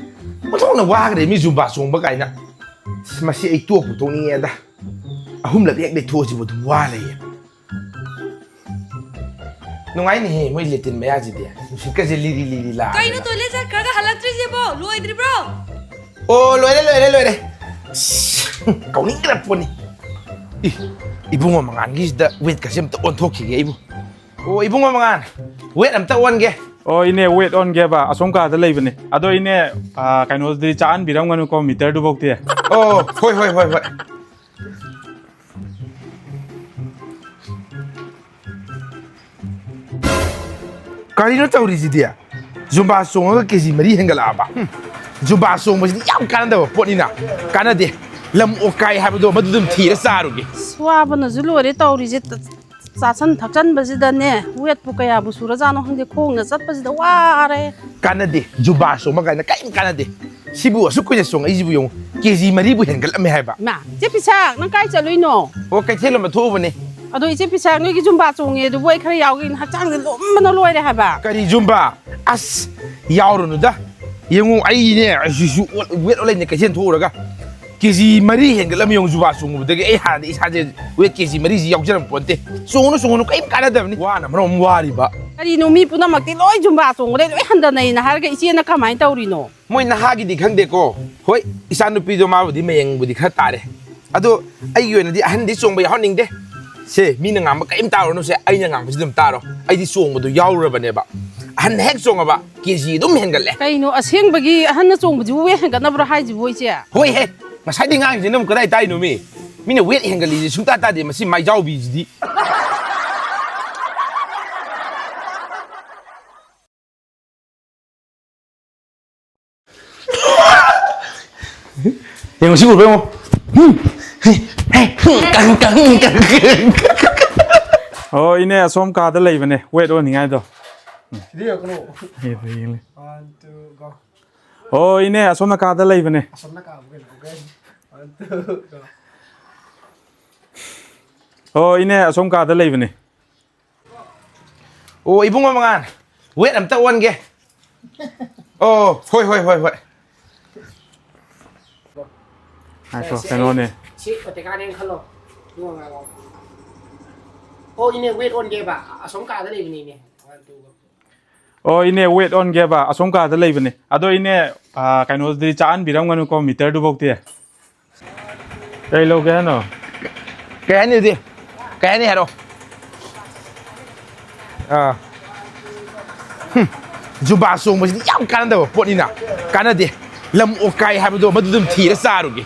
ꯑꯣꯟꯊꯣꯛꯅ ꯋꯥꯈ꯭ꯔꯦ ꯃꯤ ꯖꯨꯝꯕꯥ ꯆꯣꯡꯕ ꯀꯥꯏꯅ꯫ ꯑꯁ, ꯃꯁꯤ ꯑꯩ ꯇꯣꯛꯄꯨ ꯇꯣꯛꯅꯤꯡꯉꯦꯗ꯫ ꯑꯍꯨꯝꯂꯛ ꯍꯦꯛ ꯂꯩꯊꯣꯛꯑꯁꯤꯕꯨ ꯑꯗꯨꯝ ꯋꯥ ꯂꯩꯌꯦ꯫ ꯅꯨꯡꯉꯥꯏꯅꯤꯍꯦ ꯃꯣꯏ ꯂꯦꯇꯤꯟ ꯃꯌꯥꯁꯤꯗꯤ꯫ ꯅꯨꯡꯁꯤꯠꯀꯁꯦ ꯂꯤꯔꯤ ꯂꯤꯔꯤ ꯂꯥꯛꯑꯗꯅ꯫ ꯀꯩꯅꯣ ꯇꯣꯏꯂꯦꯠ ꯆꯠꯈ꯭ꯔꯒ ꯍꯜꯂꯛꯇ꯭ꯔꯤꯁꯤꯕꯣ? ꯂꯣꯏꯗ꯭ꯔꯤꯕ꯭ꯔꯣ? ꯑꯣ, ꯂꯣꯏꯔꯦ, ꯂꯣꯏꯔꯦ, ꯂꯣꯏꯔꯦ꯫ ꯑꯁ, ꯀꯧꯅꯤꯡꯈ꯭ꯔ ꯄꯣꯠꯅꯤ꯫ ꯏ, ꯏꯕꯨꯡꯉꯣ ꯃꯉꯥꯟꯒꯤꯁꯤꯗ ꯋꯦꯠꯀꯁꯦ ꯑꯝꯇ ꯑꯣꯟꯊꯣꯛꯈꯤꯒꯦ ꯑꯩꯕꯨ꯫ ꯑꯣ, ꯏꯕꯨꯡꯉꯣ ꯃꯉꯥꯟ, ꯋꯦꯠ ꯑꯝꯇ ꯑꯣꯟꯒꯦ꯫ ꯑꯣ, ꯏꯅꯦ, ꯋꯦꯠ ꯑꯣꯟꯒꯦꯕ꯫ ꯑꯁꯣꯝ ꯀꯥꯗ ꯂꯩꯕꯅꯦ꯫ ꯑꯗꯣ ꯏꯅꯦ, ꯑꯥ, ꯀꯩꯅꯣꯗꯤ ꯆꯥꯍꯟꯕꯤꯔꯝꯒꯅꯨꯀꯣ, ꯃꯤꯇꯔꯗꯨꯐꯧꯗꯤ꯫ ꯑꯣ, ꯍꯣꯏ, ꯍꯣꯏ, ꯍꯣꯏ, ꯍꯣꯏ꯫ ꯀꯔꯤꯅꯣ ꯇꯧꯔꯤꯁꯤꯗꯤ? ꯖꯨꯝꯕꯥ ꯆꯣꯡꯉꯒ ꯀꯦ ꯖꯤ ꯃꯔꯤ ꯍꯦꯟꯒꯠꯂꯛꯑꯕ? ꯍꯨꯝ, ꯖꯨꯝꯕꯥ ꯆꯣꯡꯕꯁꯤꯗꯤ ꯌꯥꯝ ꯀꯥꯟꯅꯗꯕ ꯄꯣꯠꯅꯤꯅ꯫ ꯀꯥꯟꯅꯗꯦ꯫ ꯂꯝ ꯑꯣꯛꯀꯥꯏ ꯍꯥꯏꯕꯗꯣ ꯃꯗꯨ ꯑꯗꯨꯝ ꯊꯤꯔ ꯆꯥꯔꯨꯒꯦ꯫ ꯑꯁ, ꯋꯥꯕꯅꯁꯨ ꯂꯣꯏꯔꯦ ꯇꯧꯔꯤꯁꯦ꯫ ꯆꯥꯁꯟ ꯊꯛꯆꯟꯕꯁꯤꯗꯅꯦ, ꯋꯦꯠꯄꯨ ꯀꯌꯥꯕꯨ ꯁꯨꯔꯖꯥꯠꯅꯣ ꯈꯪꯗꯦ, ꯈꯣꯡꯅ ꯆꯠꯄꯁꯤꯗ ꯋꯥꯔꯦ꯫ ꯀꯥꯟꯅꯗꯦ, ꯖꯨꯝꯕꯥ ꯆꯣꯡꯕ ꯀꯥꯏꯅ ꯀꯔꯤꯝ ꯀꯥꯟꯅꯗꯦ꯫ ꯁꯤꯕꯨ ꯑꯁꯨꯛ ꯀꯨꯏꯅ ꯆꯣꯡꯉꯛꯏꯁꯤꯕꯨ ꯌꯦꯡꯉꯨ, ꯀꯦ ꯖꯤ ꯃꯔꯤꯕꯨ ꯍꯦꯟꯒꯠꯂꯝꯃꯦ ꯍꯥꯏꯕ꯫ ꯏꯃꯥ, ꯏꯆꯦ ꯄꯤꯁꯥꯛ, ꯅꯪ ꯀꯥꯏ ꯆꯠꯂꯨꯏꯅꯣ? ꯑꯣ, ꯀꯩꯊꯦꯜ ꯂꯣꯝꯗ ꯊꯣꯛꯎꯕꯅꯦ꯫ ꯑꯗꯣ ꯏꯆꯦ ꯄꯤꯁꯥꯛ, ꯅꯣꯏꯒꯤ ꯖꯨꯝꯕꯥ ꯆꯣꯡꯉꯦ ꯑꯗꯨꯕꯨ ꯑꯩ ꯈꯔ ꯌꯥꯎꯒꯦꯅ, ꯍꯛꯆꯥꯡꯁꯦ ꯂꯨꯝꯕꯅ ꯂꯣꯏꯔꯦ ꯍꯥꯏꯕ꯫ ꯀꯔꯤ ꯖꯨꯝꯕꯥ? ꯑꯁ, ꯌꯥꯎꯔꯨꯅꯨꯗ꯫ ꯌꯦꯡꯉꯨ, ꯑꯩꯅꯦ, ꯑꯁꯤꯁꯨ ꯑꯣꯠ-, ꯋꯦꯠ ꯑꯣꯜꯂꯛꯏꯅꯦ ꯀꯩꯊꯦꯜ ꯊꯣꯛꯎꯔꯒ꯫ ꯀꯦ ꯖꯤ ꯃꯔꯤ ꯍꯦꯟꯒꯠꯂꯝꯃꯦ ꯌꯦꯡꯉꯨ, ꯖꯨꯝꯕꯥ ꯆꯣꯡꯉꯨꯕꯗꯒꯤ꯫ ꯑꯩ ꯍꯥꯟꯅꯗꯤ ꯏꯁꯥꯁꯦ ꯋꯦꯠ ꯀꯦ ꯖꯤ ꯃꯔꯤꯁꯤ ꯌꯥꯎꯖꯔꯝ ꯄꯣꯟꯇꯦ꯫ ꯆꯣꯡꯉꯨꯅꯨ, ꯆꯣꯡꯉꯨꯅꯨ, ꯀꯔꯤꯝ ꯀꯥꯟꯅꯗꯕꯅꯤ꯫ ꯋꯥꯅ ꯃꯔꯣꯝ ꯑꯃ ꯋꯥꯔꯤꯕ꯫ ꯀꯔꯤꯅꯣ, ꯃꯤ ꯄꯨꯝꯅꯃꯛꯇꯤ ꯂꯣꯏ ꯖꯨꯝꯕꯥ ꯆꯣꯡꯉꯨꯔꯦ, ꯂꯣꯏ ꯍꯟꯊꯅꯩꯅ ꯍꯥꯏꯔꯒ ꯏꯆꯦꯅ ꯀꯃꯥꯏꯅ ꯇꯧꯔꯤꯅꯣ? ꯃꯣꯏ ꯅꯍꯥꯒꯤꯗꯤ ꯈꯪꯗꯦꯀꯣ꯫ ꯍꯣꯏ, ꯏꯆꯥꯅꯨꯄꯤꯗꯣ ꯃꯥꯕꯨꯗꯤ ꯃꯌꯦꯡꯕꯨꯗꯤ ꯈꯔ ꯇꯥꯔꯦ꯫ ꯑꯗꯣ ꯑꯩꯒꯤ ꯑꯣꯏꯅꯗꯤ ꯑꯍꯟꯗꯤ ꯆꯣꯡꯕ ꯌꯥꯎꯍꯟꯅꯤꯡꯗꯦ꯫ ꯁꯦ, ꯃꯤꯅ ꯉꯥꯡꯕ ꯀꯔꯤꯝ ꯇꯥꯔꯨꯔꯅꯨꯁꯦ, ꯑꯩꯅ ꯉꯥꯡꯕꯁꯤ ꯑꯗꯨꯝ ꯇꯥꯔꯣ꯫ ꯑꯩꯗꯤ ꯆꯣꯡꯕꯗꯣ ꯌꯥꯎꯔꯨꯔꯕꯅꯦꯕ꯫ ꯑꯍꯟ ꯍꯦꯛ ꯆꯣꯡꯉꯕ, ꯀꯦ ꯖꯤ ꯑꯗꯨꯝ ꯍꯦꯟꯒꯠꯂꯦ꯫ ꯀꯩꯅꯣ, ꯑꯁꯦꯡꯕꯒꯤ ꯑꯍꯟꯅ ꯆꯣꯡꯕꯁꯤꯕꯨ ꯋꯦꯠ ꯍꯦꯟꯒꯠꯅꯕ꯭ꯔꯣ ꯍꯥꯏꯁꯤꯕꯨ, ꯏꯆꯦ? ꯍꯣꯏꯍꯦ, ꯉꯁꯥꯏꯗꯩ ꯉꯥꯡꯉꯤꯁꯦ ꯅꯪ ꯀꯗꯥꯏ ꯇꯥꯏꯅꯣꯃꯤ? ꯃꯤꯅ ꯋꯦꯠ ꯍꯦꯟꯒꯠꯂꯤꯁꯦ ꯁꯨꯡꯇꯥ ꯇꯥꯗꯦ, ꯃꯁꯤ ꯃꯥꯏꯖꯥꯎꯕꯤꯁꯤꯗꯤ꯫ ꯌꯦꯡꯉꯨ, ꯁꯤ ꯎꯔꯕ ꯌꯦꯡꯉꯨ꯫ ꯀꯪ, ꯀꯪ, ꯀꯪ, ꯀꯪ꯫ ꯑꯣ, ꯏꯅꯦ, ꯑꯁꯣꯝ ꯀꯥꯗ ꯂꯩꯕꯅꯦ, ꯋꯦꯠ ꯑꯣꯟꯅꯤꯡꯉꯥꯏꯗꯣ꯫ ꯁꯤꯗ ꯌꯦꯡꯉꯨ꯫ ꯌꯦꯡꯂꯦ, ꯌꯦꯡꯂꯦ꯫ One, two, go. ꯑꯣ, ꯏꯅꯦ, ꯑꯁꯣꯝ ꯀꯥꯗ ꯂꯩꯕꯅꯦ꯫ ꯑꯁꯣꯝ ꯀꯥꯗ ꯂꯩꯕꯅꯦ, okay? One, two, go. ꯑꯣ, ꯏꯅꯦ, ꯑꯁꯣꯝ ꯀꯥꯗ ꯂꯩꯕꯅꯦ꯫ ꯑꯣ, ꯏꯕꯨꯡꯉꯣ ꯃꯉꯥꯟ, ꯋꯦꯠ ꯑꯝꯇ ꯑꯣꯟꯒꯦ꯫ ꯑꯣ, ꯍꯣꯏ, ꯍꯣꯏ, ꯍꯣꯏ, ꯍꯣꯏ꯫ ꯉꯥꯏꯈꯣ, ꯁꯦ, ꯁꯦ, ꯀꯩꯅꯣꯅꯦ꯫ ꯑꯩ ꯁꯤ ꯑꯣꯇꯦꯀꯥꯅꯦꯅ ꯈꯜꯂꯣ꯫ ꯏꯕꯨꯡꯉꯣ ꯃꯉꯥꯟ꯫ ꯑꯣ, ꯏꯅꯦ, ꯋꯦꯠ ꯑꯣꯟꯒꯦꯕ꯫ ꯑꯁꯣꯝ ꯀꯥꯗ ꯂꯩꯕꯅꯦ, ꯏꯅꯦ꯫ ꯑꯣ, ꯏꯅꯦ, ꯋꯦꯠ ꯑꯣꯟꯒꯦꯕ꯫ ꯑꯁꯣꯝ ꯀꯥꯗ ꯂꯩꯕꯅꯦ꯫ ꯑꯗꯣ, ꯏꯅꯦ, ꯑꯥ, ꯀꯩꯅꯣꯗꯤ ꯆꯥꯛꯍꯟꯕꯤꯔꯝꯒꯅꯨꯀꯣ, ꯃꯤꯇꯔꯗꯨꯐꯧꯗꯤ꯫ ꯀꯩ ꯂꯧꯒꯦ ꯍꯥꯏꯅꯣ? ꯀꯩ ꯍꯥꯏꯅꯤ ꯑꯗꯨꯗꯤ? ꯀꯩ ꯍꯥꯏꯅꯤ ꯍꯥꯏꯔꯛꯑꯣ꯫ ꯑꯥ꯫ ꯍꯨꯝ꯫ ꯖꯨꯝꯕꯥ ꯆꯣꯡꯕꯁꯤꯗꯤ ꯌꯥꯝ ꯀꯥꯟꯅꯗꯕ ꯄꯣꯠꯅꯤꯅ꯫ ꯀꯥꯟꯅꯗꯦ꯫ ꯂꯝ ꯑꯣꯛ ꯀꯥꯏ ꯍꯥꯏꯕꯗꯣ ꯃꯗꯨ ꯑꯗꯨꯝ ꯊꯤꯔ ꯆꯥꯔꯨꯒꯦ꯫